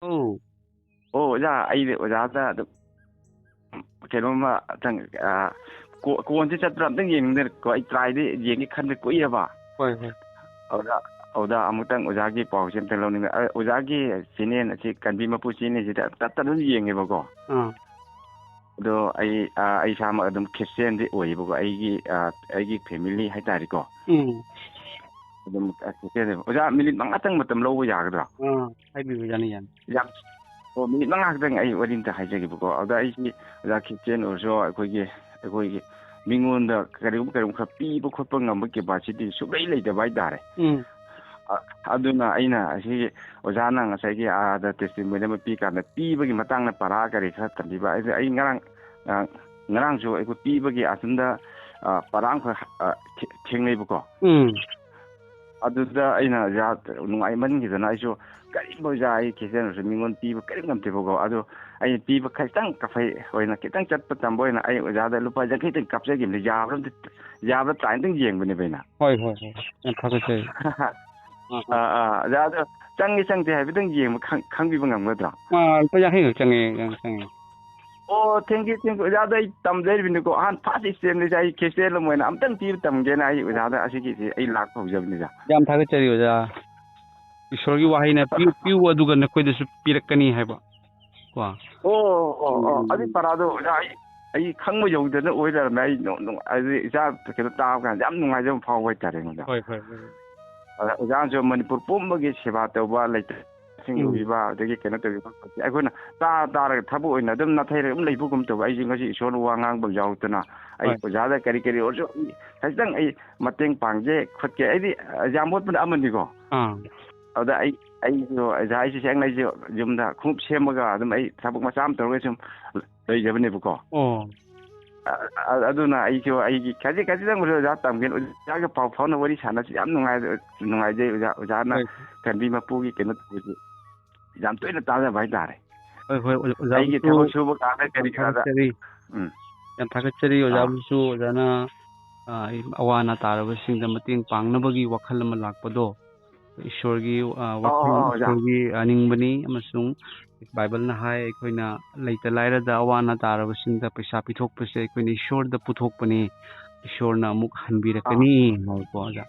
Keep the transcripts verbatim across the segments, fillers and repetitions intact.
ꯑꯧ꯫ ꯑꯣ, ꯑꯣꯖꯥ, ꯑꯩꯗꯤ ꯑꯣꯖꯥꯗ ꯑꯗꯨꯝ ꯀꯩꯅꯣꯝꯃ ꯑꯝꯇꯪ, ꯑ, ꯀꯣ-, ꯀꯣꯟꯁꯦ ꯆꯠꯄ꯭ꯔꯥ ꯑꯝꯇꯪ ꯌꯦꯡꯅꯤꯡꯗꯅꯀꯣ, ꯑꯩ ꯇ꯭ꯔꯥꯏꯗꯤ ꯌꯦꯡꯒꯦ ꯈꯟꯕ ꯀꯨꯏꯔꯕ꯫ ꯍꯣꯏ, ꯍꯣꯏ꯫ ꯑꯗꯨꯗ, ꯑꯗꯨꯗ ꯑꯃꯨꯛꯇꯪ ꯑꯣꯖꯥꯒꯤ ꯄꯥꯎꯁꯦ ꯑꯝꯇꯪ ꯂꯧꯅꯤꯡꯕ꯫ ꯑ, ꯑꯣꯖꯥꯒꯤ ꯆꯦꯅꯦꯜ ꯑꯁꯤ ꯀꯟꯕꯤ ꯃꯄꯨ ꯆꯦꯅꯦꯜꯁꯤꯗ ꯇꯠꯇꯅ ꯑꯗꯨꯝ ꯌꯦꯡꯉꯦꯕꯀꯣ꯫ ꯑꯥ꯫ ꯑꯗꯣ ꯑꯩ, ꯑ, ꯑꯩ ꯏꯁꯥꯃꯛ ꯑꯗꯨꯝ ꯈ꯭ꯔꯤꯁꯇꯤꯌꯥꯟꯗꯤ ꯑꯣꯏꯌꯦꯕꯀꯣ, ꯑꯩꯒꯤ, ꯑ, ꯑꯩꯒꯤ ꯐꯦꯃꯤꯂꯤ ꯍꯥꯏꯇꯥꯔꯦꯀꯣ꯫ ꯎꯝ꯫ ꯑꯗꯨꯝ, ꯑ, ꯈ꯭ꯔꯤꯁꯇꯤꯌꯥꯟ ꯑꯣꯏꯕ꯫ ꯑꯣꯖꯥ, ꯃꯤꯅꯤꯠ ꯃꯉꯥꯇꯪ ꯃꯇꯝ ꯂꯧꯕ ꯌꯥꯒꯗ꯭ꯔꯥ? ꯑꯥ, ꯍꯥꯏꯕꯤꯌꯨ, ꯌꯥꯅꯤ, ꯌꯥꯅꯤ꯫ ꯌꯥꯝ, ꯑꯣ, ꯃꯤꯅꯤꯠ ꯃꯉꯥ ꯈꯛꯇꯪ ꯑꯩ ꯋꯥꯔꯤ ꯑꯝꯇ ꯍꯥꯏꯖꯒꯦꯕꯀꯣ꯫ ꯑꯗ ꯑꯩꯁꯤ ꯑꯣꯖꯥ ꯈ꯭ꯔꯤꯁꯇꯤꯌꯥꯟ ꯑꯣꯏꯔꯁꯨ ꯑꯩꯈꯣꯏꯒꯤ, ꯑꯩꯈꯣꯏꯒꯤ ꯃꯤꯉꯣꯟꯗ ꯀꯔꯤꯒꯨꯝꯕ, ꯀꯔꯤꯒꯨꯝꯕ ꯈꯔ ꯄꯤꯕ ꯈꯣꯠꯄ ꯉꯝꯕ capacity ꯁꯨꯡꯂꯩ ꯂꯩꯇꯕ ꯍꯥꯏꯇꯥꯔꯦ꯫ ꯎꯝ꯫ ꯑ-, ꯑꯗꯨꯅ ꯑꯩꯅ ꯑꯁꯤꯒꯤ ꯑꯣꯖꯥꯅ ꯉꯁꯥꯏꯒꯤ ꯑꯥꯗ testimony ꯑꯃ ꯄꯤꯀꯥꯟꯗ ꯄꯤꯕꯒꯤ ꯃꯇꯥꯡꯗ ꯄꯔꯥ ꯀꯔꯤ ꯈꯔ ꯇꯝꯕꯤꯕ꯫ ꯑꯩ, ꯑꯩ ꯉꯔꯥꯡ, ꯑ, ꯉꯔꯥꯡꯁꯨ ꯑꯩꯈꯣꯏ ꯄꯤꯕꯒꯤ ꯑꯁꯣꯝꯗ, ꯑ, ꯄꯔꯥ ꯑꯃꯈꯛ, ꯑ, ꯊꯦ-, ꯊꯦꯡꯅꯩꯕꯀꯣ꯫ ꯎꯝ꯫ ꯑꯗꯨꯗ ꯑꯩꯅ ꯑꯣꯖꯥ ꯅꯨꯡꯉꯥꯏꯃꯟꯈꯤꯗꯅ ꯑꯩꯁꯨ ꯀꯔꯤꯒꯨꯝꯕ ꯑꯣꯖꯥ ꯑꯩ ꯈ꯭ꯔꯤꯁꯇꯤꯌꯥꯟ ꯑꯣꯏꯔꯁꯨ ꯃꯤꯉꯣꯟꯗ ꯄꯤꯕ ꯀꯔꯤꯝ ꯉꯝꯗꯦꯕꯀꯣ꯫ ꯑꯗꯣ ꯑꯩꯅ ꯄꯤꯕ ꯈꯤꯇꯪ ꯀꯐꯩ ꯑꯣꯏꯅ ꯈꯤꯇꯪ ꯆꯠꯄ ꯇꯝꯕ ꯑꯣꯏꯅ ꯑꯩ ꯑꯣꯖꯥꯗ ꯂꯨꯄꯥ ꯌꯥꯡꯈꯩꯇꯪ ꯀꯥꯞꯆꯈꯤꯕꯅꯤ꯫ ꯌꯥꯕ꯭ꯔꯥ ꯑꯝꯇ, ꯌꯥꯕ꯭ꯔꯥ try ꯑꯝꯇꯪ ꯌꯦꯡꯕꯅꯦꯕ ꯑꯩꯅ꯫ ꯍꯣꯏ, ꯍꯣꯏ, ꯍꯣꯏ꯫ ꯌꯥꯝ ꯊꯥꯒꯠꯆꯔꯤ꯫ ꯑꯥ, ꯑꯥ꯫ ꯑꯥ, ꯑꯥ, ꯑꯣꯖꯥ, ꯑꯗꯣ ꯆꯪꯉꯤ ꯆꯪꯗꯦ ꯍꯥꯏꯐꯦꯠꯇꯪ ꯌꯦꯡꯕ ꯈꯪ-, ꯈꯪꯕꯤꯕ ꯉꯝꯒꯗ꯭ꯔꯣ? ꯑꯥ, ꯂꯨꯄꯥ ꯌꯥꯡꯈꯩ ꯈꯛ ꯆꯪꯉꯦ, ꯌꯥꯝ ꯆꯪꯉꯦ꯫ ꯑꯣ, thank you, thank you꯫ ꯑꯣꯖꯥꯗ ꯑꯩ ꯇꯝꯖꯔꯤꯕꯅꯤꯀꯣ, ꯑꯍꯥꯟ first stepꯅꯤꯁꯦ꯫ ꯑꯩ ꯈ꯭ꯔꯤꯁꯇꯤꯌꯥꯟ ꯑꯃ ꯑꯣꯏꯅ ꯑꯝꯇꯪ ꯄꯤꯕ ꯇꯝꯒꯦꯅ ꯑꯩ ꯑꯣꯖꯥꯗ ꯑꯁꯤꯒꯤꯁꯦ ꯑꯩ ꯂꯥꯛꯄ ꯍꯧꯖꯕꯅꯤꯗ꯫ ꯌꯥꯝ ꯊꯥꯒꯠꯆꯔꯤ ꯑꯣꯖꯥ꯫ ꯏꯁꯣꯔꯒꯤ ꯋꯥꯍꯩꯅ "ꯄꯤꯌꯨ, ꯄꯤꯌꯨ, ꯑꯗꯨꯒ ꯅꯈꯣꯏꯗꯁꯨ ꯄꯤꯔꯛꯀꯅꯤ" ꯍꯥꯏꯕ꯫ ꯀꯣ? ꯑꯣ, ꯑꯣ, ꯑꯣ꯫ ꯎꯝ꯫ ꯑꯗꯨꯏ ꯄꯔꯥꯗꯣ ꯑꯣꯖꯥ, ꯑꯩ, ꯑꯩ ꯈꯪꯕ ꯌꯧꯗꯅ ꯑꯣꯏ ꯂꯩꯔꯝꯃꯦ꯫ ꯑꯩ ꯅꯨꯡ-, ꯅꯨꯡ-, ꯑꯗꯨꯗꯤ ꯏꯆꯥ ꯀꯩꯅꯣ ꯇꯥꯕ ꯀꯥꯟꯗ ꯌꯥꯝ ꯅꯨꯡꯉꯥꯏꯖꯕ ꯐꯥꯎꯕ ꯍꯥꯏꯇꯥꯔꯦ ꯑꯩꯉꯣꯟꯗ꯫ ꯍꯣꯏ, ꯍꯣꯏ, ꯍꯣꯏ꯫ ꯑꯗ ꯑꯣꯖꯥꯅꯁꯨ ꯃꯅꯤꯄꯨꯔ ꯄꯨꯝꯕꯒꯤ ꯁꯦꯕꯥ ꯇꯧꯕ, ꯂꯩꯇ ꯁꯤꯡ ꯎꯝ꯫ ꯎꯕꯤꯕ, ꯑꯗꯒꯤ ꯀꯩꯅꯣ ꯇꯧꯕꯤꯕ ꯈꯣꯠꯄꯁꯦ ꯑꯩꯈꯣꯏꯅ ꯇꯥ ꯇꯥꯔꯒ ꯊꯕꯛ ꯑꯣꯏꯅ ꯑꯗꯨꯝ ꯅꯥꯊꯩꯔꯒ ꯑꯗꯨꯝ ꯂꯩꯕꯒꯨꯝ ꯇꯧꯕ꯫ ꯑꯩꯁꯦ ꯉꯁꯤ ꯏꯁꯣꯔꯅ ꯋꯥ ꯉꯥꯡꯕ ꯌꯥꯎꯗꯅ ꯑꯩ ꯍꯣꯏ꯫ ꯑꯣꯖꯥꯗ ꯀꯔꯤ ꯀꯔꯤ ꯑꯣꯏꯔꯁꯨ ꯈꯤꯇꯪ ꯑꯩ ꯃꯇꯦꯡ ꯄꯥꯡꯒꯦ ꯈꯣꯠꯀꯦ꯫ ꯑꯩꯗꯤ ꯌꯥꯝ ꯃꯣꯠꯄꯅ ꯑꯃꯅꯤꯀꯣ꯫ ꯑꯥ꯫ ꯑꯗ ꯑꯩ, ꯑꯩꯁꯨ ꯑꯣꯖꯥ, ꯑꯩꯁꯨ ꯁꯦꯡꯅ ꯑꯩꯁꯨ ꯌꯨꯝꯗ ꯈꯣꯡꯎꯞ ꯁꯦꯝꯃꯒ ꯑꯗꯨꯝ ꯑꯩ ꯊꯕꯛ ꯃꯆꯥ ꯑꯃ ꯇꯧꯔꯒ ꯁꯨꯝ ꯂꯩꯖꯕꯅꯦꯕꯀꯣ꯫ ꯑꯣ꯫ ꯑ-, ꯑ-, ꯑꯗꯨꯅ ꯑꯩꯁꯨ ꯑꯩꯒꯤ ꯈꯖꯤꯛ ꯈꯖꯤꯛꯇꯪ ꯑꯣꯏꯔꯁꯨ ꯑꯣꯖꯥ ꯇꯝꯒꯦꯅ, ꯑꯣꯖꯥꯒ ꯄꯥꯎ ꯐꯥꯎꯅ ꯋꯥꯔꯤ ꯁꯥꯟꯅꯕꯁꯤ ꯌꯥꯝ ꯅꯨꯡꯉꯥꯏ-, ꯅꯨꯡꯉꯥꯏꯖꯩ ꯑꯣꯖꯥ꯫ ꯑꯣꯖꯥꯅ ꯍꯣꯏ꯫ ꯀꯟꯕꯤ ꯃꯄꯨꯒꯤ ꯀꯩꯅꯣ ꯇꯧꯕꯁꯤ ꯌꯥꯝ ꯇꯣꯏꯅ ꯇꯥꯖꯕ ꯍꯥꯏꯇꯥꯔꯦ꯫ ꯍꯣꯏ, ꯍꯣꯏ, ꯑꯣꯖꯥ, ꯑꯩꯒꯤ ꯑꯣꯖꯥꯕꯨꯁꯨ ꯊꯕꯛ ꯁꯨꯕ ꯀꯥꯟꯗ ꯌꯥꯝ ꯀꯔꯤ ꯀꯔꯥꯗ꯫ ꯊꯥꯒꯠꯆꯔꯤ꯫ ꯎꯝ꯫ ꯌꯥꯝ ꯊꯥꯒꯠꯆꯔꯤ ꯑꯥ꯫ ꯑꯣꯖꯥꯕꯨꯁꯨ, ꯑꯣꯖꯥꯅ, ꯑ, ꯑꯋꯥ ꯑꯅꯥ ꯇꯥꯔꯕꯁꯤꯡꯗ ꯃꯇꯦꯡ ꯄꯥꯡꯅꯕꯒꯤ ꯋꯥꯈꯜ ꯑꯃ ꯂꯥꯛꯄꯗꯣ꯫ ꯏꯁꯣꯔꯒꯤ, ꯑ, ꯋꯥꯈꯜ, ꯑꯣ, ꯑꯣ, ꯑꯣꯖꯥ꯫ ꯏꯁꯣꯔꯒꯤ, ꯑ, ꯅꯤꯡꯕꯅꯤ, ꯑꯃꯁꯨꯡ ꯕꯥꯏꯕꯜꯅ ꯍꯥꯏ, ꯑꯩꯈꯣꯏꯅ ꯂꯩꯇ ꯂꯥꯏꯔꯗ, ꯑꯋꯥ ꯑꯅꯥ ꯇꯥꯔꯕꯁꯤꯡꯗ ꯄꯩꯁꯥ ꯄꯤꯊꯣꯛꯄꯁꯦ ꯑꯩꯈꯣꯏꯅ ꯏꯁꯣꯔꯗ ꯄꯨꯊꯣꯛꯄꯅꯤ, ꯏꯁꯣꯔꯅ ꯑꯃꯨꯛ ꯍꯟꯕꯤꯔꯛꯀꯅꯤ ꯍꯥꯏꯀꯣ, ꯑꯣꯖꯥ꯫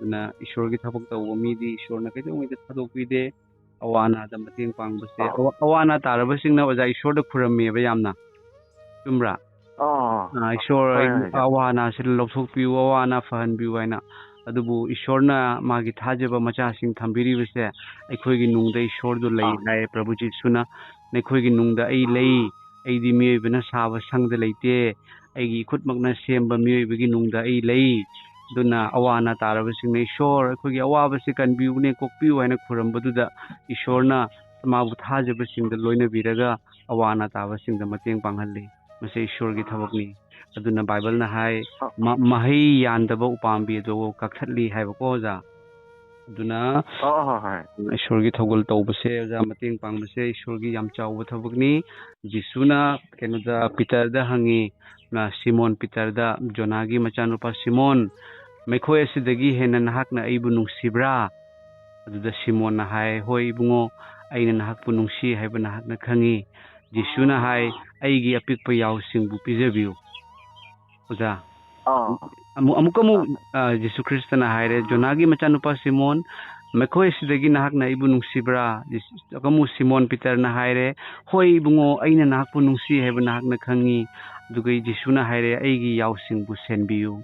ꯑꯗꯨꯅ ꯏꯁꯣꯔꯒꯤ ꯊꯕꯛ ꯇꯧꯕ ꯃꯤꯗꯤ ꯏꯁꯣꯔꯅ ꯀꯩꯗꯧꯉꯩꯗ ꯊꯥꯗꯣꯛꯄꯤꯗꯦ꯫ ꯑꯋꯥ ꯑꯅꯥꯗ ꯃꯇꯦꯡ ꯄꯥꯡꯕꯁꯦ, ꯑꯥ꯫ ꯑꯋꯥ-, ꯑꯋꯥ ꯑꯅꯥ ꯇꯥꯔꯕꯁꯤꯡꯅ, ꯑꯣꯖꯥ, ꯏꯁꯣꯔꯗ ꯈꯨꯔꯝꯃꯦꯕ ꯌꯥꯝꯅ꯫ ꯆꯨꯝꯕ꯭ꯔꯥ? ꯑꯥ꯫ ꯑꯥ, ꯏꯁꯣꯔ, ꯍꯣꯏ, ꯑꯩ ꯍꯣꯏ, ꯑꯣꯖꯥ꯫ ꯑꯋꯥ ꯑꯅꯥꯁꯤ ꯂꯧꯊꯣꯛꯄꯤꯌꯨ, ꯑꯋꯥ ꯑꯅꯥ ꯐꯍꯟꯕꯤꯌꯨ ꯍꯥꯏꯅ꯫ ꯑꯗꯨꯕꯨ ꯏꯁꯣꯔꯅ ꯃꯥꯒꯤ ꯊꯥꯖꯕ ꯃꯆꯥꯁꯤꯡ ꯊꯝꯕꯤꯔꯤꯕꯁꯦ ꯑꯩꯈꯣꯏꯒꯤ ꯅꯨꯡꯗ ꯏꯁꯣꯔꯗꯨ ꯂꯩ ꯑꯥ꯫ ꯍꯥꯏ꯫ ꯄ꯭ꯔꯚꯨ ꯖꯤꯁꯨꯅ, "ꯅꯈꯣꯏꯒꯤ ꯅꯨꯡꯗ ꯑꯩ ꯂꯩ, ꯑꯩꯗꯤ ꯃꯤꯑꯣꯏꯕꯅ ꯁꯥꯕ ꯁꯪꯗ ꯂꯩꯇꯦ, ꯑꯩꯒꯤ ꯏꯈꯨꯠꯃꯛꯅ ꯁꯦꯝꯕ ꯃꯤꯑꯣꯏꯕꯒꯤ ꯅꯨꯡꯗ ꯑꯩ ꯂꯩ꯫ ꯑꯗꯨꯅ ꯑꯋꯥ ꯑꯅꯥ ꯇꯥꯔꯕꯁꯤꯡꯅ, ꯏꯁꯣꯔ, ꯑꯩꯈꯣꯏꯒꯤ ꯑꯋꯥꯕꯁꯤ ꯀꯟꯕꯤꯌꯨꯅꯦ, ꯀꯣꯛꯄꯤꯌꯨ" ꯍꯥꯏꯅ ꯈꯨꯔꯝꯕꯗꯨꯗ ꯏꯁꯣꯔꯅ ꯃꯥꯕꯨ ꯊꯥꯖꯕꯁꯤꯡꯗ ꯂꯣꯏꯅꯕꯤꯔꯒ ꯑꯋꯥ ꯑꯅꯥ ꯇꯥꯕꯁꯤꯡꯗ ꯃꯇꯦꯡ ꯄꯥꯡꯍꯜꯂꯤ꯫ ꯃꯁꯤ ꯏꯁꯣꯔꯒꯤ ꯊꯕꯛꯅꯤ꯫ ꯑꯗꯨꯅ ꯕꯥꯏꯕꯜꯅ ꯍꯥꯏ, ꯑ꯫ "ꯃ-, ꯃꯍꯩ ꯌꯥꯟꯗꯕ ꯎꯄꯥꯝꯕꯤ ꯑꯗꯨ ꯀꯛꯊꯠꯂꯤ" ꯍꯥꯏꯕꯀꯣ, ꯑꯣꯖꯥ꯫ ꯑꯗꯨꯅ ꯑ, ꯍꯣꯏ, ꯍꯣꯏ꯫ ꯏꯁꯣꯔꯒꯤ ꯊꯧꯒꯜ ꯇꯧꯕꯁꯦ, ꯑꯣꯖꯥ, ꯃꯇꯦꯡ ꯄꯥꯡꯕꯁꯦ ꯏꯁꯣꯔꯒꯤ ꯌꯥꯝ ꯆꯥꯎꯕ ꯊꯕꯛꯅꯤ꯫ ꯖꯤꯁꯨꯅ ꯀꯩꯅꯣꯗ, ꯄꯤꯇꯔꯗ ꯍꯪꯉꯤ, ꯑ, ꯁꯤꯃꯣꯟ ꯄꯤꯇꯔꯗ, "ꯖꯣꯅꯥꯒꯤ ꯃꯆꯥꯅꯨꯄꯥ ꯁꯤꯃꯣꯟ, ꯃꯈꯣꯏ ꯑꯁꯤꯗꯒꯤ ꯍꯦꯟꯅ ꯅꯍꯥꯛꯅ ꯑꯩꯕꯨ ꯅꯨꯡꯁꯤꯕ꯭ꯔꯥ?" ꯑꯗꯨꯗ ꯁꯤꯃꯣꯟꯅ ꯍꯥꯏ, "ꯍꯣꯏ ꯏꯕꯨꯡꯉꯣ, ꯑꯩꯅ ꯅꯍꯥꯛꯄꯨ ꯅꯨꯡꯁꯤ ꯍꯥꯏꯕ ꯅꯍꯥꯛꯅ ꯈꯪꯉꯤ꯫" ꯖꯤꯁꯨꯅ ꯍꯥꯏ, "ꯑꯩꯒꯤ ꯑꯄꯤꯛꯄ ꯌꯥꯎꯁꯤꯡꯕꯨ ꯄꯤꯖꯕꯤꯌꯨ꯫" ꯑꯣꯖꯥ, ꯑꯥ꯫ ꯑꯃꯨꯛ, ꯑꯃꯨꯛꯀ ꯑꯃꯨꯛ, ꯑꯥ꯫ ꯑ, ꯖꯤꯁꯨ ꯈ꯭ꯔꯤꯁꯇꯅ ꯍꯥꯏꯔꯦ, "ꯖꯣꯅꯥꯒꯤ ꯃꯆꯥꯅꯨꯄꯥ ꯁꯤꯃꯣꯟ, ꯃꯈꯣꯏ ꯑꯁꯤꯗꯒꯤ ꯅꯍꯥꯛꯅ ꯑꯩꯕꯨ ꯅꯨꯡꯁꯤꯕ꯭ꯔꯥ?" ꯖꯤꯁ-, ꯑꯃꯨꯛ ꯁꯤꯃꯣꯟ ꯄꯤꯇꯔꯅ ꯍꯥꯏꯔꯦ, "ꯍꯣꯏ ꯏꯕꯨꯡꯉꯣ, ꯑꯩꯅ ꯅꯍꯥꯛꯄꯨ ꯅꯨꯡꯁꯤ ꯍꯥꯏꯕ ꯅꯍꯥꯛꯅ ꯈꯪꯉꯤ꯫" ꯑꯗꯨꯒ ꯖꯤꯁꯨꯅ ꯍꯥꯏꯔꯦ, "ꯑꯩꯒꯤ ꯌꯥꯎꯁꯤꯡꯕꯨ ꯁꯦꯟꯕꯤꯌꯨ꯫"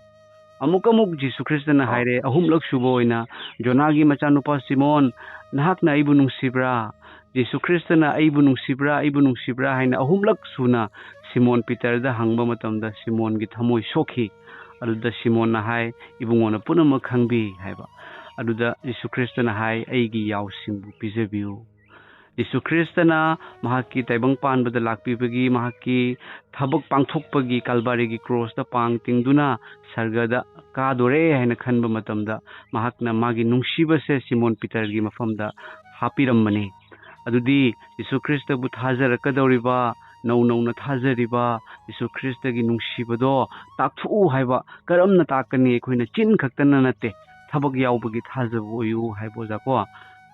ꯑꯃꯨꯛꯀ ꯑꯃꯨꯛ ꯖꯤꯁꯨ ꯈ꯭ꯔꯤꯁꯇꯅ ꯑꯥ꯫ ꯍꯥꯏꯔꯦ, ꯑꯍꯨꯝꯂꯛ ꯁꯨꯕ ꯑꯣꯏꯅ, "ꯖꯣꯅꯥꯒꯤ ꯃꯆꯥꯅꯨꯄꯥ ꯁꯤꯃꯣꯟ, ꯅꯍꯥꯛꯅ ꯑꯩꯕꯨ ꯅꯨꯡꯁꯤꯕ꯭ꯔꯥ?" ꯖꯤꯁꯨ ꯈ꯭ꯔꯤꯁꯇꯅ, "ꯑꯩꯕꯨ ꯅꯨꯡꯁꯤꯕ꯭ꯔꯥ? ꯑꯩꯕꯨ ꯅꯨꯡꯁꯤꯕ꯭ꯔꯥ?" ꯍꯥꯏꯅ ꯑꯍꯨꯝꯂꯛ ꯁꯨꯅ ꯁꯤꯃꯣꯟ ꯄꯤꯇꯔꯗ ꯍꯪꯕ ꯃꯇꯝꯗ ꯁꯤꯃꯣꯟꯒꯤ ꯊꯃꯣꯏ ꯁꯣꯛꯈꯤ꯫ ꯑꯗꯨꯗ ꯁꯤꯃꯣꯟꯅ ꯍꯥꯏ, "ꯏꯕꯨꯡꯉꯣꯅ ꯄꯨꯝꯅꯃꯛ ꯈꯪꯕꯤ" ꯍꯥꯏꯕ꯫ ꯑꯗꯨꯗ ꯖꯤꯁꯨ ꯈ꯭ꯔꯤꯁꯇꯅ ꯍꯥꯏ, "ꯑꯩꯒꯤ ꯌꯥꯎꯁꯤꯡꯕꯨ ꯄꯤꯖꯕꯤꯌꯨ꯫" ꯖꯤꯁꯨ ꯈ꯭ꯔꯤꯁꯇꯅ ꯃꯍꯥꯛꯀꯤ ꯇꯥꯏꯕꯪ ꯄꯥꯟꯕꯗ ꯂꯥꯛꯄꯤꯕꯒꯤ, ꯃꯍꯥꯛꯀꯤ ꯊꯕꯛ ꯄꯥꯡꯊꯣꯛꯄꯒꯤ, ꯀꯜꯕꯥꯔꯤꯒꯤ ꯀ꯭ꯔꯣꯁꯇ ꯄꯥꯡ ꯇꯤꯡꯗꯨꯅ ꯁꯔꯒꯗ ꯀꯥꯗꯣꯔꯦ ꯍꯥꯏꯅ ꯈꯟꯕ ꯃꯇꯝꯗ, ꯃꯍꯥꯛꯅ ꯃꯥꯒꯤ ꯅꯨꯡꯁꯤꯕꯁꯦ ꯁꯤꯃꯣꯟ ꯄꯤꯇꯔꯒꯤ ꯃꯐꯝꯗ ꯍꯥꯞꯄꯤꯔꯝꯕꯅꯤ꯫ ꯑꯗꯨꯗꯤ ꯖꯤꯁꯨ ꯈ꯭ꯔꯤꯁꯇꯕꯨ ꯊꯥꯖꯔꯛꯀꯗꯧꯔꯤꯕ, ꯅꯧ ꯅꯧꯅ ꯊꯥꯖꯔꯤꯕ ꯖꯤꯁꯨ ꯈ꯭ꯔꯤꯁꯇꯒꯤ ꯅꯨꯡꯁꯤꯕꯗꯣ ꯇꯥꯛꯊꯣꯛꯎ ꯍꯥꯏꯕ꯫ ꯀꯔꯝꯅ ꯇꯥꯛꯀꯅꯤ? ꯑꯩꯈꯣꯏꯅ ꯆꯤꯟ ꯈꯛꯇꯅ ꯅꯠꯇꯦ, ꯊꯕꯛ ꯌꯥꯎꯕꯒꯤ ꯊꯥꯖꯕ ꯑꯣꯏꯌꯨ ꯍꯥꯏꯕ ꯑꯣꯖꯥ ꯀꯣ꯫